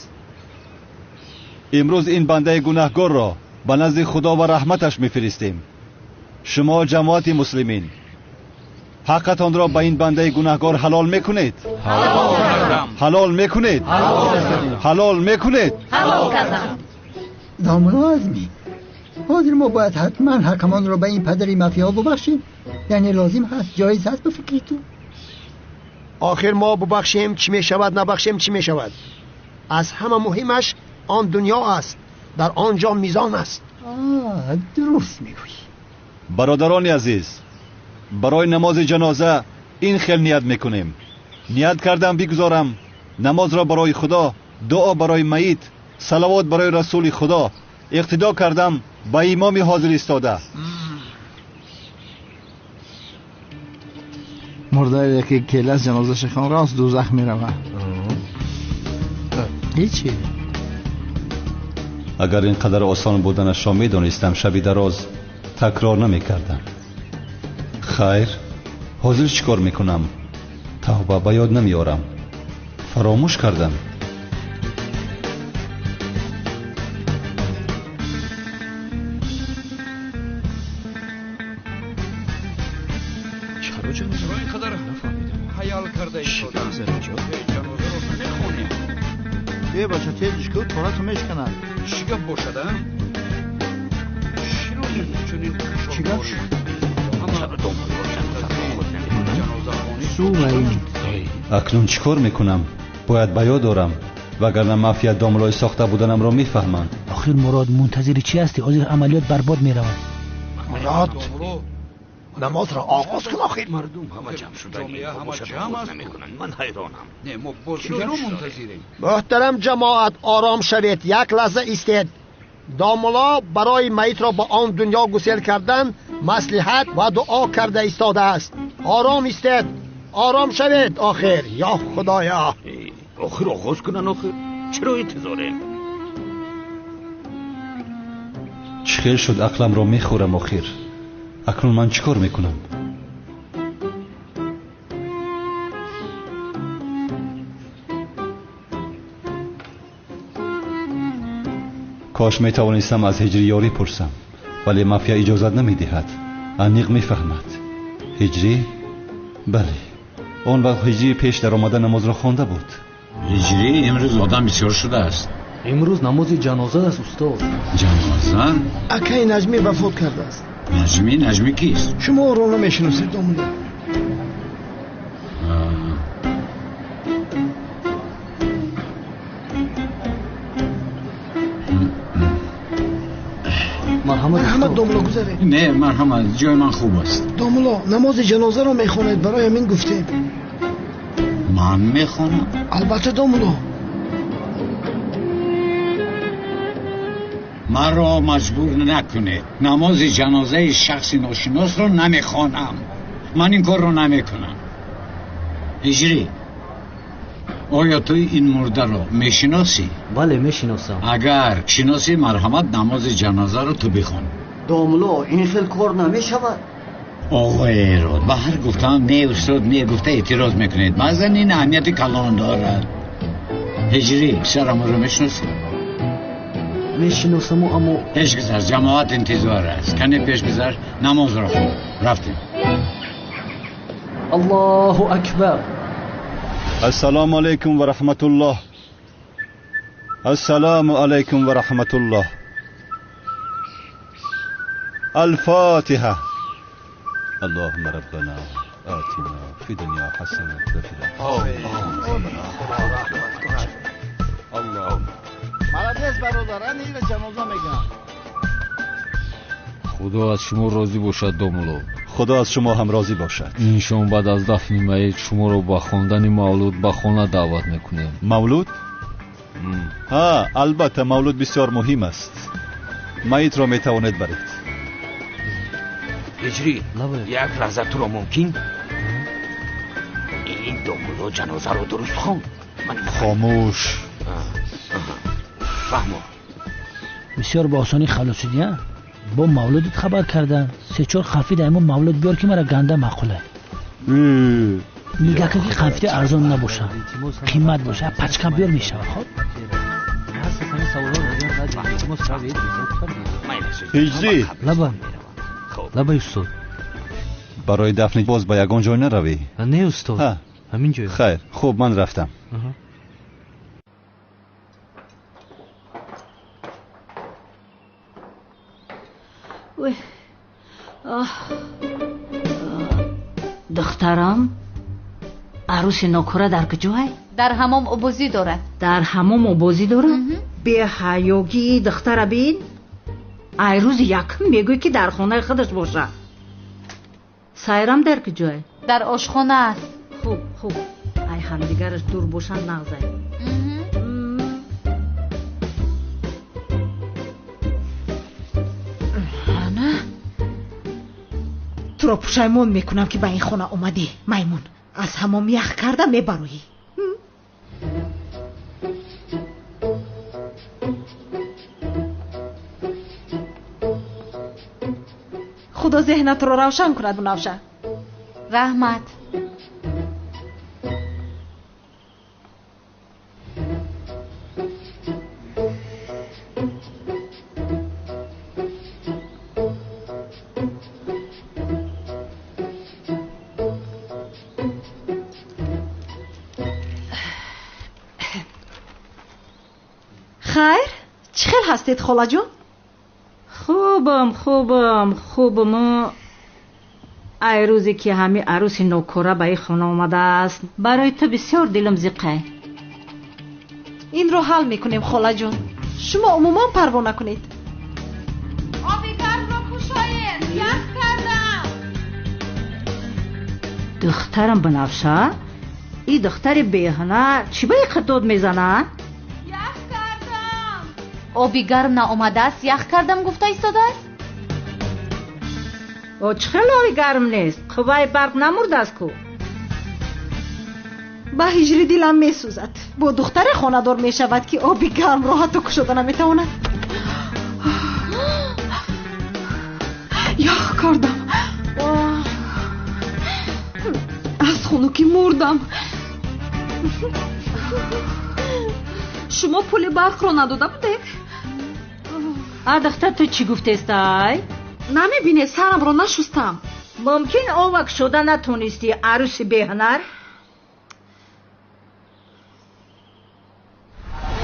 имрӯз ин бандаи гунаҳгорро ба назди Худо ва раҳматаш мефиристем. Шумо ҷамоати муслимин ҳаққатонро ба ин бандаи гунаҳгор ҳалол мекунед? Ҳалол кардам. Ҳалол мекунед? Ҳалол кардам. Ҳалол мекунед? Ҳалол кардам. Домулло Азмӣ, ҳозир мо бояд ҳатман ҳаққамонро ба ин падари мафия бубахшем? Яъне лозим ҳаст, ҷоиз ҳаст ба фикри ту? Охир мо бубахшем чӣ мешавад, набахшем чӣ мешавад? Аз ҳама муҳимаш он дунё аст, дар он ҷо мизон аст. Дуруст мегӯӣ. Бародарони азиз, барои намози ҷаноза ин хел ният мекунем. Ният кардам бигузорам намозро барои Худо, дуо барои маит, салавот барои расули Худо. Иқтидо кардам ба имоми ҳозир истода. Мурдае ки келас ҷанозаша хон рост дӯзах меравад. Ҳечи. Агар ин қадар осон буданашро медонистам, шаби дароз такрор намекардам. Хайр, ҳозир чӣ кор мекунам? Тавба ба ёд намеорам. Фаромӯш кардам. Э бача, тезиш ку, торату мешканад. Чӣ гап бошад, а? Чӣ гап? Акнун чӣ кор мекунам? Бояд ба ёд орам, вагарна мафия домлои сохта буданамро мефаҳманд. Охир Мурод, мунтазири чӣ ҳастӣ? Ҳозир амалиёт барбод меравад. Мурод, намозро оғоз кун. Охир мардум ҳама ҷамъ шуданд, намекунанд. Ман ҳайронам. Не, мо боз чаро мунтазирем? Муҳтарам ҷамоат, ором шавед, як лаҳза истед. Домулло барои маитро ба он дунё гусел кардан маслиҳат ва дуо карда истодааст. Ором истед, ором шавед. Охир, ё Худоё, охир оғоз кунанд. Охир чаро интизорем? Чӣ хел шуд ақламро мехӯрам. Охир акнун ман чӣ кор мекунам? Кош метавонистам аз ҳиҷрӣ ёрӣ пурсам, вале мафия иҷозат намедиҳад. Аниқ мефаҳмад. Ҳиҷрӣ? Бале, он вақт ҳиҷрӣ пеш даромада намозро хонда буд. Ҳиҷрӣ, имрӯз одам бисёр шудааст. Имрӯз намози ҷаноза аст, устод. Ҷаноза? Акаи Наҷмӣ вафот кардааст. Наҷмӣ? Наҷмӣ кист? Шумо ӯро намешиносед, домулло. Марҳамат, домулло, гузаред. Не, марҳамат, ҷои ман хуб аст. Домулло, намози ҷанозаро мехонед, барои ҳамин гуфтем. Ман мехонам? Албатта, домулло. Маро маҷбур накунед. Намози ҷанозаи шахси ношиносро намехонам. Ман ин корро намекунам. Ҳиҷрӣ, оё ту ин мурдаро мешиносӣ? Бале, мешиносам. Агар шиносӣ, марҳамат, намози ҷанозаро ту бихон. Домулло, ин хел кор намешавад. Оғои Эрод, ба ҳар гуфтаам не, устод, не гуфта эътироз мекунед. Баъзан ин аҳамияти калон дорад. Ҳиҷрӣ, писарамро мешиносӣ? Мешиносаму, аммо пеш гузар, ҷамоат интизор аст. Кане пеш гузар, намозро хон. Рафтем. Аллоҳу акбар. Ассалому алайкум ва раҳматуллоҳ. Ассалому алайкум ва раҳматуллоҳ. Алфотиҳа. Аллоҳумма роббана отина фи дунё ҳасана ва фил охирати. Молодец, бародар, ана ира ҷаноза мегӯям. Худо аз шумо розӣ бошад, домулло. Худо аз шумо ҳам розӣ бошад. Ин шом баъд аз дафни маит шуморо ба хондани мавлуд ба хона даъват мекунем. Мавлуд? Ҳа, албатта, мавлуд бисёр муҳим аст. Маитро метавонед баред. Ҳиҷрӣ, як лаҳза туро мумкин? Ин домулло ҷанозаро дуруст хонд. Хомӯш. Фаҳмо. Бисёр ба осонӣ халос шудӣ, а? Бо мавлудит хабар кардан. Се-чор қанфида ҳамон мавлуд биёр, ки мара ганда маъқула. Нигоҳ кун, ки қанфида арзон набошад, қимат бошад. Пачкам биёр, мешавад. Хоб, ҳиҷрӣ, лабам. Бихоб. Лабай устод. Барои дафни боз ба ягон ҷой наравӣ? Не устод, ҳамин ҷой. Хайр, хуб, ман рафтам. Духтарам, арӯси нокура дар куҷой? Дар ҳамом обозӣ дорад. Дар ҳамом обозӣ дорад? Беҳаёгии духтара бин. Ай рӯзи якум мегӯй ки дар хонаи худаш бошад. Сайрам дар куҷой? Дар ошхона аст. Хуб, хуб, ай ҳамдигараш дур бошанд нағзай. Ана, туро пушаймон мекунам ки ба ин хона омадӣ. Маймун, аз ҳамом ях карда мебароӣ. Худо зеҳнатро равшан кунад, Бунавша. Раҳмат. Хайр, чӣ хел ҳастед, холаҷон? Хубам, хубам, хубам. Ай рӯзе ки ҳами арӯси нокора ба ин хона омадааст, барои ту бисёр дилам зиқай. Инро ҳал мекунем, холаҷон. Шумо умуман парво накунед. Оби гармро кушоед, ях кардам. Духтарам Банафша, ин духтари беҳунар чӣ ба ин дод мезанад? Оби гарм наомадааст, ях кардам гуфта истодааст? О, чӣ хел оби гарм нест? Қувваи барқ намурдааст ку? Ба ҳиҷри дилам месӯзад. Бо духтаре хонадор мешавад ки оби гармро ҳатто кушода наметавонад. Ях кардам. Аз хунукӣ мурдам. Шумо пули барқро надода будед? А духтар, ту чӣ гуфтестай? Намебинед, сарамро нашустам. Мумкин овак шуда натонистӣ, арӯси беҳунар?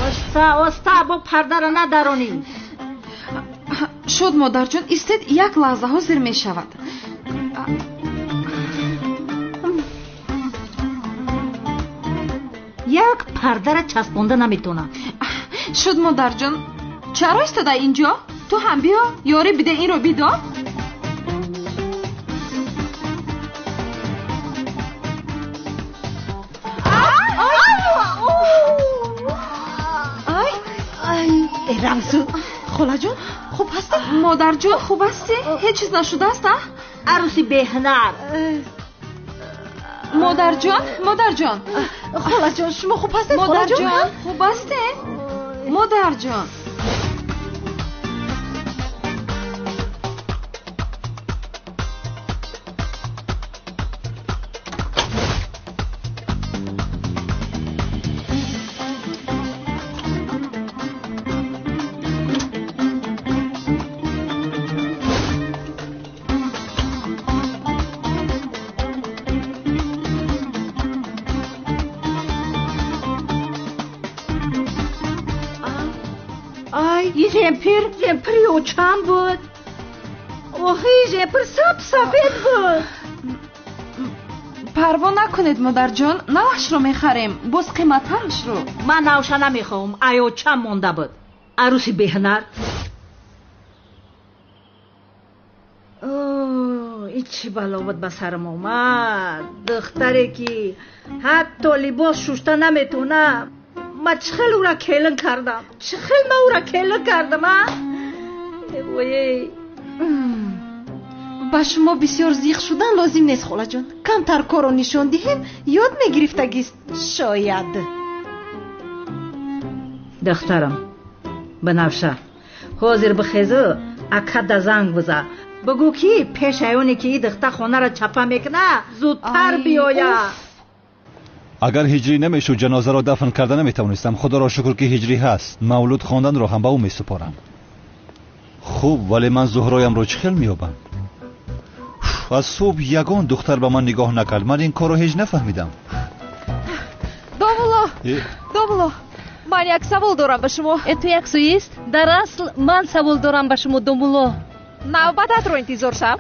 Оста, оста, бо пардара надаронӣ. Шуд, модарҷон, истед, як лаҳза, ҳозир мешавад. Як пардара часпонда наметонам. Шуд, модарҷон, чаро истода инҷо? Ту ҳам биё, ёрӣ биде, инро бидор. Рамзу, холаҷон, хуб ҳастед? Модарҷон, хуб ҳастӣ? Ҳеҷ чиз нашудааст, а? Арӯси беҳунар. Модарҷон, модарҷон. Холаҷон, шумо хуб ҳастед? Модарҷон, хуб ҳастед? Модарҷон. Жемпир, жемпири очам буд. Охи, жемпир саб сафед буд. Парво накунед, модарҷон, навашро мехарем, боз қиматтарашро. Ман навша намехоҳам, ай очам монда буд. Арӯси беҳунар. Ин чӣ бало буд ба сарам омад? Духтаре ки ҳатто либос шушта наметавонад. Ма чӣ хел ӯра келин кардам? Чӣ хел ма ӯра келин кардам, а? Ой. Ба шумо бисёр зиқ шудан лозим нест, холаҷон. Камтар корро нишон диҳем, ёд мегирифтагист, шояд. Духтарам, Банафша, ҳозир бихезу акада занг биза. Бигӯ ки пеш аёне ки и духтар хонара чапа мекунад, зудтар биёяд. Агар ҳиҷрӣ намешуд, ҷанозаро дафн карда наметавонистам. Худоро шукр ки ҳиҷрӣ ҳаст. Мавлуд хонданро ҳам ба ӯ месупорам. Хуб, вале ман Зуҳроямро чӣ хел меёбам? Аз субҳ ягон духтар ба ман нигоҳ накард. Ман ин корро ҳеҷ нафаҳмидам. Домулло, домулло, ман як савол дорам ба шумо. Ту як суист? Дар асл ман савол дорам ба шумо, домулло. Навбататро интизор шав.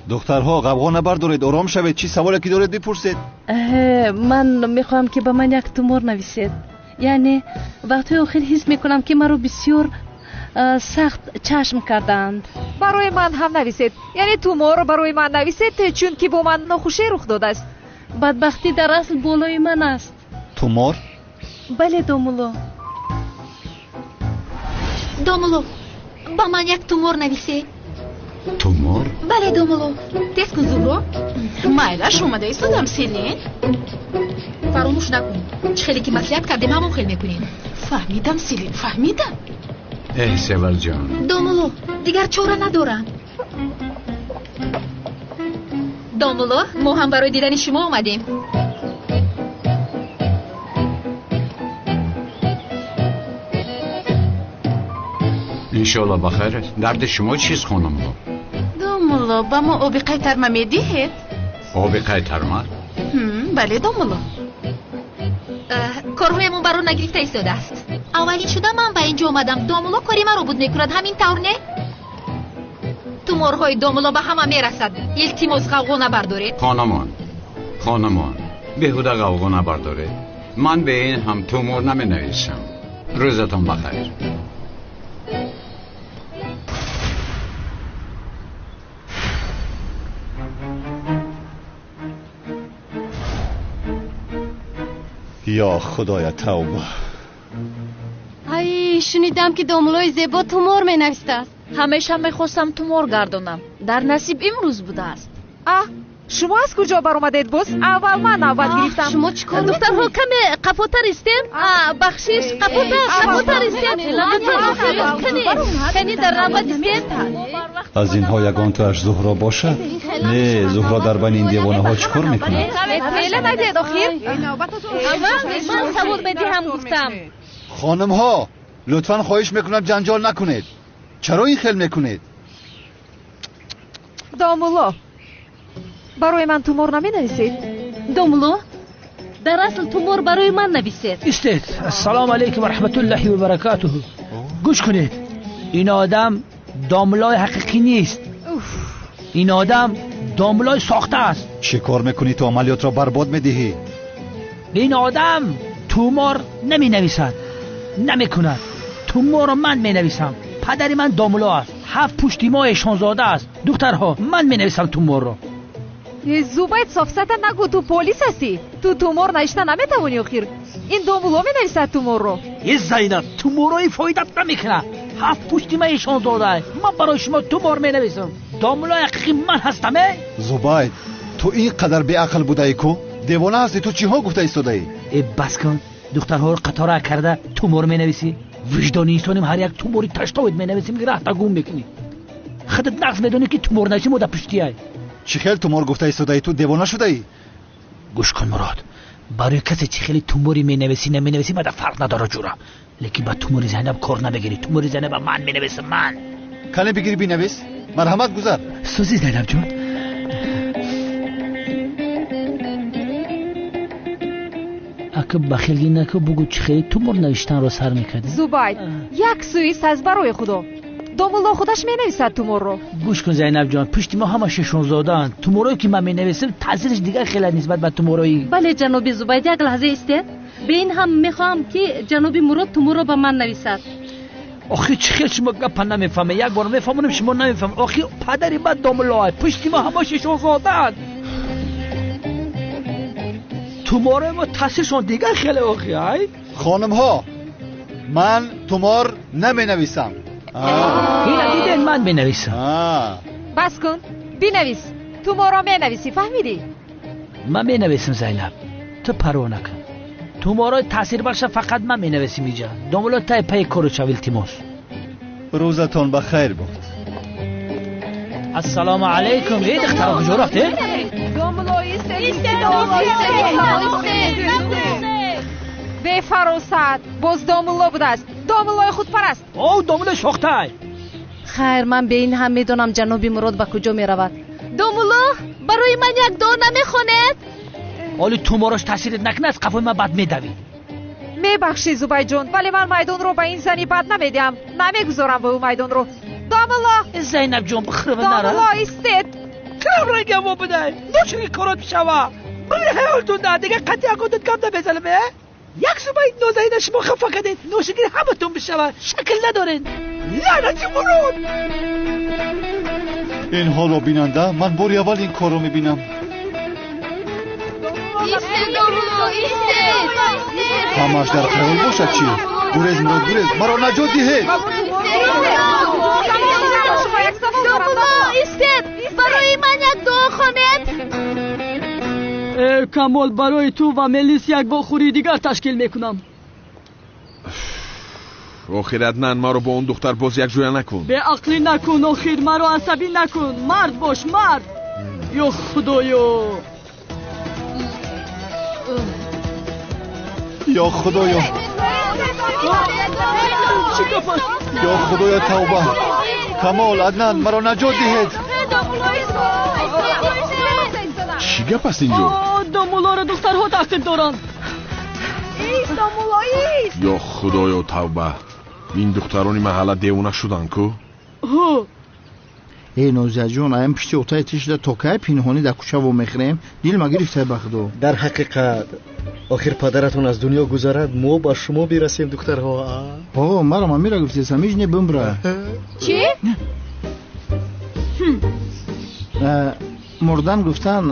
Духтарҳо, ғавғо набардоред, ором шавед. Чӣ саволе ки доред бипурсед. Ман мехоҳам ки ба ман як тумор нависед. Яъне вақтҳои охир ҳис мекунам ки маро бисёр сахт чашм кардаанд. Барои ман ҳам нависед. Яъне туморро барои ман нависед, чунки бо ман нохушӣ рух додааст. Бадбахтӣ дар асл болои ман аст. Тумор? Бале, домулло. Домулло, ба ман як тумор нависед. Тумор? Бале, домулло. Тез кун, Зуҳро. Майлаш, омада истодам, Селин. Фаромӯш накун, чӣ хеле ки маслиҳат кардем, ҳамон хел мекунем. Фаҳмидам, Селин, фаҳмидам. Эҳ, Севалҷон. Домулло, дигар чора надорам. Домулло, мо ҳам барои дидани шумо омадем. Иншоалло ба хайр аст. Дарди шумо чист, хонумҳо? Домулло, ба мо оби қайтарма медиҳед? Оби қайтарма? Бале, домулло. Корҳоямон баро нагирифта истодааст. Аввалин шуда ман ба инҷо омадам. Домулло кори маро буд мекунад, ҳамин тавр не? Туморҳои домулло ба ҳама мерасад. Илтимос, ғавғо набардоред. Хонумон, хонумон, беҳуда ғавғо набардоред. Ман бе ин ҳам тумор наменависам. Рӯзатон бахайр. Ё худоя, тавба. Ай, шунидам ки домуллои зебо тумор менавистааст. Ҳамеша мехостам тумор гардонам. Дар насиб имрӯз будааст. А, шумо аз куҷо баромадед боз? Аввал ман навбат гирифтам. Шумо чӣ кор? Духтарҳо, каме қафотар истем. Бахшиш, қафотар, қафотар истем. Кани дар навбат истем. Аз инҳо ягонтоаш Зуҳро бошад? Не, Зуҳро дар байни ин девонаҳо чӣ кор мекунад? Феъла надиҳед охир. Ман савол медиҳам, гуфтам. Хонумҳо, лутфан хоҳиш мекунам ҷанҷол накунед. Чаро ин хел мекунед? Домулло, барои ман тумор наменависед? Домулло, дар асл тумор барои ман нависед. Истед. Ассалому алайкум ва раҳматуллоҳи ва баракатуҳу. Гӯш кунед, ин одам домуллои ҳақиқӣ нест. Ин одам домуллои сохта аст. Чӣ кор мекунӣ? Ту амалиётро барбод медиҳӣ. Ин одам тумор наменависад, намекунад. Туморро ман менависам. Падари ман домулло аст, ҳафт пушти мо эшонзода аст. Духтарҳо, ман менависам туморро. Зубайд, софсата нагӯ, ту полис ҳастӣ. Ту тумор навишта наметавонӣ охир. Ин домулло менависад туморро. Е Зайнаб, туморҳои фоидат намекунад. Ҳафт пушти ман эшонзода. Ман барои шумо тумор менависам. Домуллои ҳақиқӣ ман ҳастам. Э Зубайд, ту ин қадар беақл будаӣ ку? Девона ҳастӣ ту, чиҳо гуфта истодаӣ? Э, бас кун. Духтарҳоро қатора карда тумор менависӣ. Виҷдони инсоним ҳар як тумори таштовид менависим, ки раҳта гум мекунӣ. Худат нақс медонӣ ки тумор нависӣ мо дар пуштиай. Чӣ хел тумор гуфта истодаӣ? Ту девона шудаӣ? Гӯш кун, Мурод, барои касе чӣ хеле тумори менависӣ наменависӣ мада фарқ надорад, ҷура. Лекин ба тумори Зайнаб кор намегирӣ. Тумори Зайнаба ман менависам, ман. Кане бигирӣ бинавис. Марҳамат, гузар. Сӯзи Зайнаб ҷон. Ака, бахилгӣ наку, бугӯ чӣ хеле тумор навиштанро сар мекардӣ? Зубайд, як суист аст барои худо. Домулло худаш менависад туморро. Гӯш кун, Зайнаб ҷон, пушти мо ҳама шешонзодаанд. Туморое ки ман менависам таъсираш дигар хеле нисбат ба туморои. Бале, ҷаноби Зубайд, як лаҳза истед. Бе ин ҳам мехоҳам ки ҷаноби Мурод туморро ба ман нависад. Охир чӣ хел шумо гапа намефаҳмед? Як бор мефаҳмонам, шумо намефаҳмед. Охир падари ман домулло, пушти мо ҳама шешонзодаанд. Туморои мо таъсиршон дигар хеле охи. Ай хонумҳо, ман тумор наменависам. Ина дидед, ман менависам. Бас кун, бинавис. Туморро менависӣ, фаҳмидӣ? Ман менависам, Зайнаб, ту парво накун. Туморои таъсирбахша фақат ман менависим иҷа. Домулло, тай пайи кору шав, илтимос. Рӯзатон ба хайр буд. Ассалому алайкум. Эй, духтаро, куҷо рафтед? Бефаросат, боз домулло будааст. Домуллои худпараст. О, домуллои сохтай. Хайр, ман бе ин ҳам медонам ҷаноби Мурод ба куҷо меравад. Домулло, барои ман як дуо намехонед? Ҳоли туморош таъсирит накунад, аз қафои ман бад медавӣ. Мебахшӣ, Зубайдҷон, вале ман майдонро ба ин зани бад намедиҳам. Намегузорам ба ӯ майдонро. Домулло! Зайнабҷон, бихӯрва нара. Домулло, истед! Кирам рангамо бидай. Ночиги корот бишава. Бибир ҳаёлтун да, дигар қатъи ягонтон гап намезанам, э? Як Зубайд нозанина шумо хафа кардед, ношигир ҳаматон бишава. Шакл надоред. Лаънати Мурод! Ин ҳоло бинанда, ман бори аввал ин корро мебинам. Истед, домулло, истед! Ҳамааш дар хаёл бошад чӣ? Гурез, Мурод, гурез, маро наҷот диҳед! Домулло, истед! Барои ман як дуо хонед! Э, Камол, барои ту ва Мелис як вохӯрии дигар ташкил мекунам. Охир Аднан, маро бо он духтар боз якҷоя накун. Беақлӣ накун, охир маро асабӣ накун. Мард бош, мард. Ё Худоё! Ё Худоё! Чӣ гап аст? Ё Худоё, тавба! Камол, Аднан, маро наҷот диҳед! Чӣ гап аст инҷо? Домуллоро духтарҳо таъқиб доранд. Ист, домулло, ист! Ё Худоё, тавба! Ин духтарони маҳалла девона шуданд ку? Ҳо. Эй Нозияҷон, аям пишти отаи тишда то кай пинҳонӣ дар кӯча вомехӯрем? Дил ма гирифтай ба худо. Дар ҳақиқат, охир падаратон аз дунё гузарад, мо ба шумо бирасем, духтарҳо. Ҳо, маро мамира гуфтесам, ҳеҷ не бимра. Чӣ? Мурдан гуфтан,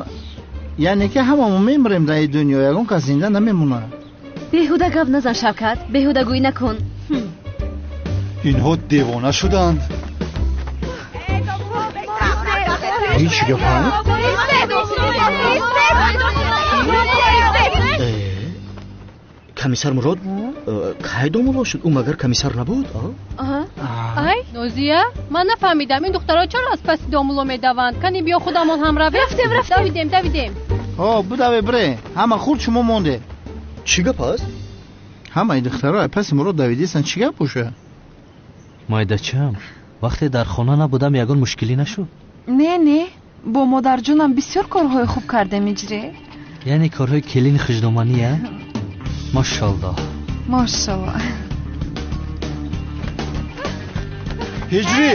яъне ки ҳамамо мемирем дар ин дунё, ягон кас зинда намемонад. Беҳуда гап назан, Шавкат, беҳудагӯӣ накун. Инҳо девона шуданд. Ҳеҷ гап ҳа? Комиссар Мурод кай домулло шуд? Ӯ магар комиссар набуд? Ай, Нозия, ман нафаҳмидам, ин духтарҳо чаро аз паси домулло медаванд? Кани биё худамон ҳам равем. Рафтем, рафтем. Давидем, давидем. Ҳо, будаве бире. Ҳама хурд шумо монде. Чӣ гап аст? Ҳамаи духтарҳо аз паси Мурод давидистанд, чӣ гап боша? Майдачам, вақте дар хона набудам ягон мушкилӣ нашуд? Не, не, бо модарҷонам бисёр корҳои хуб кардем, иҷре. Яъне корҳои келини хуждоманӣ, а? Мошаллоҳ. Мошаллоҳ. Ҳиҷрӣ!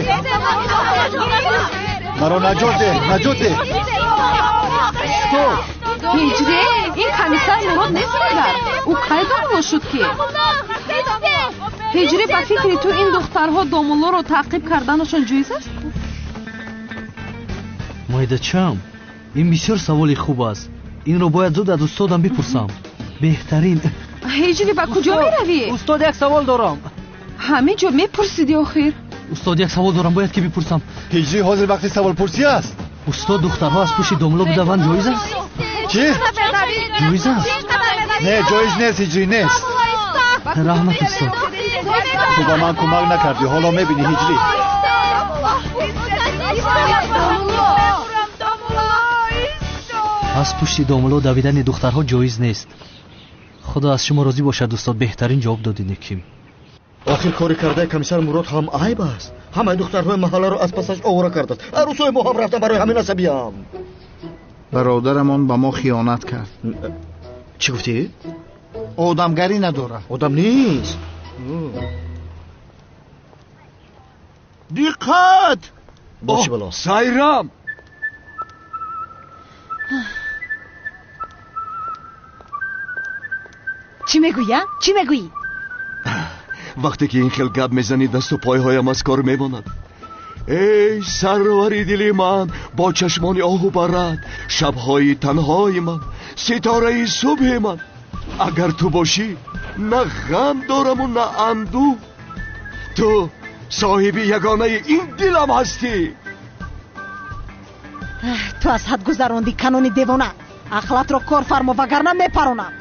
Маро наҷот деҳ, наҷот деҳ! Стоп! Ҳиҷрӣ, ин комиссар Мурод нест магар? Ӯ кай домулло шуд ки? Ҳиҷрӣ, ба фикри ту ин духтарҳо домуллоро таъқиб карданашон ҷоиз аст? Майдачам, ин бисёр саволи хуб аст. Инро бояд зуд аз устодам бипурсам. Беҳтарин. Ҳиҷрӣ, ба куҷо меравӣ? Устод, як савол дорам. Ҳамин ҷо мепурсидӣ охир. Устод, як савол дорам, бояд ки бипурсам. Ҳиҷрӣ, ҳозир вақти саволпурсӣ аст. Устод, духтарҳо аз пушти домулло бидаванд ҷоиз аст? Чӣ? Ҷоиз аст? Не, ҷоиз нест, ҳиҷрӣ, нест. Раҳмат, устод. Ту ба ман кӯмак накардӣ, ҳоло мебинӣ, ҳиҷрӣ. Аз пушти домулло давидани духтарҳо ҷоиз нест. Худо аз шумо розӣ бошад, устод, беҳтарин ҷавоб додед, неким. Охир кори кардаи комиссар Мурод ҳам айб аст. Ҳамаи духтарҳои маҳалларо аз пасаш овора кардааст. Арӯсҳои мо ҳам рафтан барои ҳамин асабиям. Бародарамон ба мо хиёнат кард. Чӣ гуфтӣ? Одамгарӣ надорад. Одам нест. Диққат! Боши бало. Сайрам! Чӣ мегӯӣ, а? Чӣ мегӯӣ? Вақте ки ин хел гап мезанӣ, дасту пойҳоям аз кор мемонад. Эй сарвари дили ман, бо чашмони оҳу барад, шабҳои танҳои ман, ситораи субҳи ман. Агар ту бошӣ, на ғам дораму на андӯҳ. Ту соҳиби ягонаи ин дилам ҳастӣ. Ту аз ҳад гузарондӣ, канони девона. Ақлатро кор фармо, вагарна мепаронам.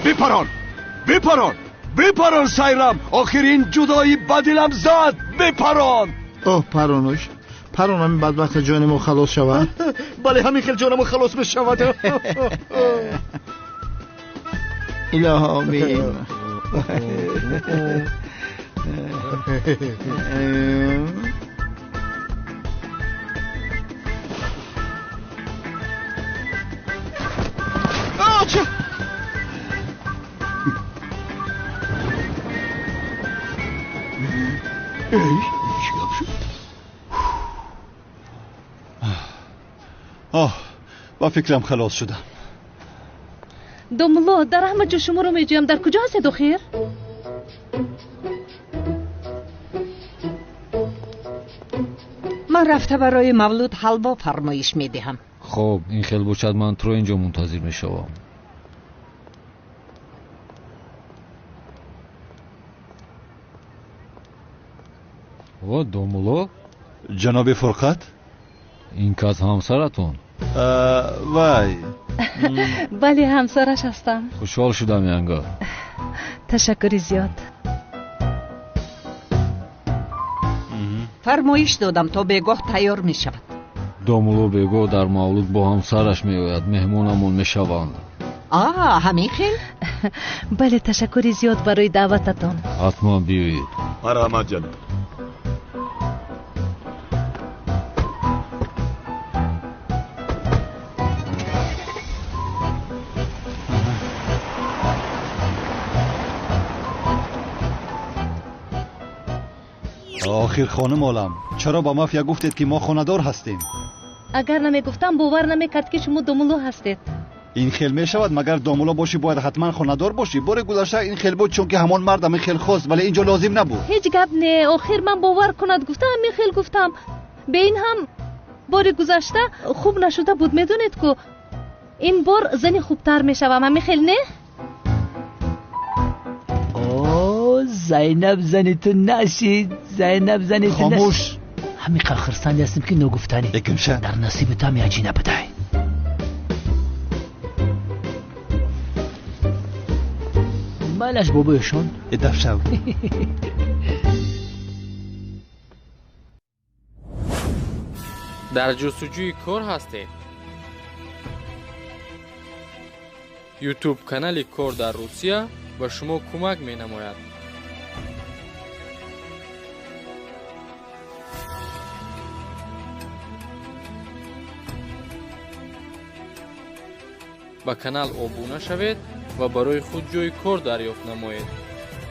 Бипарон, бипарон, бипарон, Сайрам. Охир ин ҷудоӣ ба дилам зад. Бипарон. Оҳ, паронуш, парон, ҳамин бадбахта ҷони мо халос шавад. Бале, ҳамин хел ҷонамо халос мешавад. Илоҳо омин. Эй, чӣ гап шуд? Оҳ, ба фикрам халос шудам. Домулло, дар ҳама ҷо шуморо меҷӯям. Дар куҷо ҳастед охир? Ман рафта барои мавлуд ҳалво фармоиш медиҳам. Хоб, ин хел бошад, ман туро инҷо мунтазир мешавам. О, домулло? Ҷаноби Фурқат? Ин кас ҳамсаратон? Вай. Бале, ҳамсараш ҳастам. Хушҳол шудам, янга. Ташаккури зиёд. Фармоиш додам, то бегоҳ тайёр мешавад. Домулло бегоҳ дар мавлуд бо ҳамсараш меояд, меҳмонамон мешаванд. А, ҳамин хел? Бале, ташаккури зиёд барои даъвататон. Ҳатман биёед. Марҳамат, ҷаноб. Охир хонум олам, чаро ба мафия гуфтед, ки мо хонадор ҳастем? Агар намегуфтам, бовар намекард, ки шумо домулло ҳастед. Ин хел мешавад, магар домулло бошӣ бояд ҳатман хонадор бошӣ? Бори гузашта ин хел буд, чунки ҳамон мард ҳамин хел хост, вале инҷо лозим набуд. Ҳеҷ гап не, охир ман бовар кунад гуфтам, ҳамин хел гуфтам. Бе ин ҳам бори гузашта хуб нашуда буд, медонед ку. Ин бор зани хубтар мешавам, ҳамин хел не? Зайнаб зани ту нашид, Зайнаб зани ту. Хомӯш. Ҳамин қадр хурсанде ҳастем, ки ногуфтанӣ. Экимша. Дар насиби ту ҳам як ҷина будай. Майлаш, бобоёшон. Эдаф шав. Дар ҷустуҷӯи кор ҳастед? Ютуб канали Кор дар Русия ба шумо кӯмак менамояд. Ба канал обуна шавед ва барои худ ҷойи кор дарёфт намоед.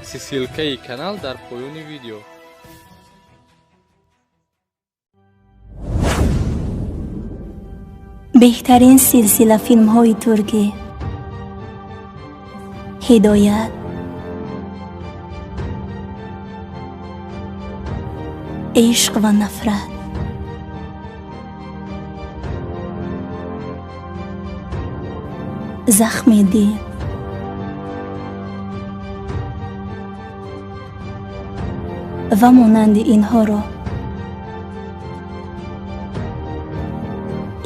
Ссилкаи канал дар поёни видео. Беҳтарин силсила филмҳои туркӣ, ҳидоят, ишқ ва нафрат, захми дил, ва монанди инҳоро.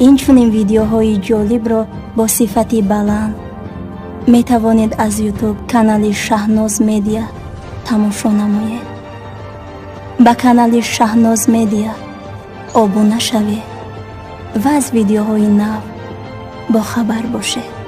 Инчунин видеоҳои ҷолибро бо сифати баланд метавонед аз Ютуб канали Шаҳноз Медиа тамошо намоед. Ба канали Шаҳноз Медиа обуна шавед ва аз видеоҳои нав бохабар бошед.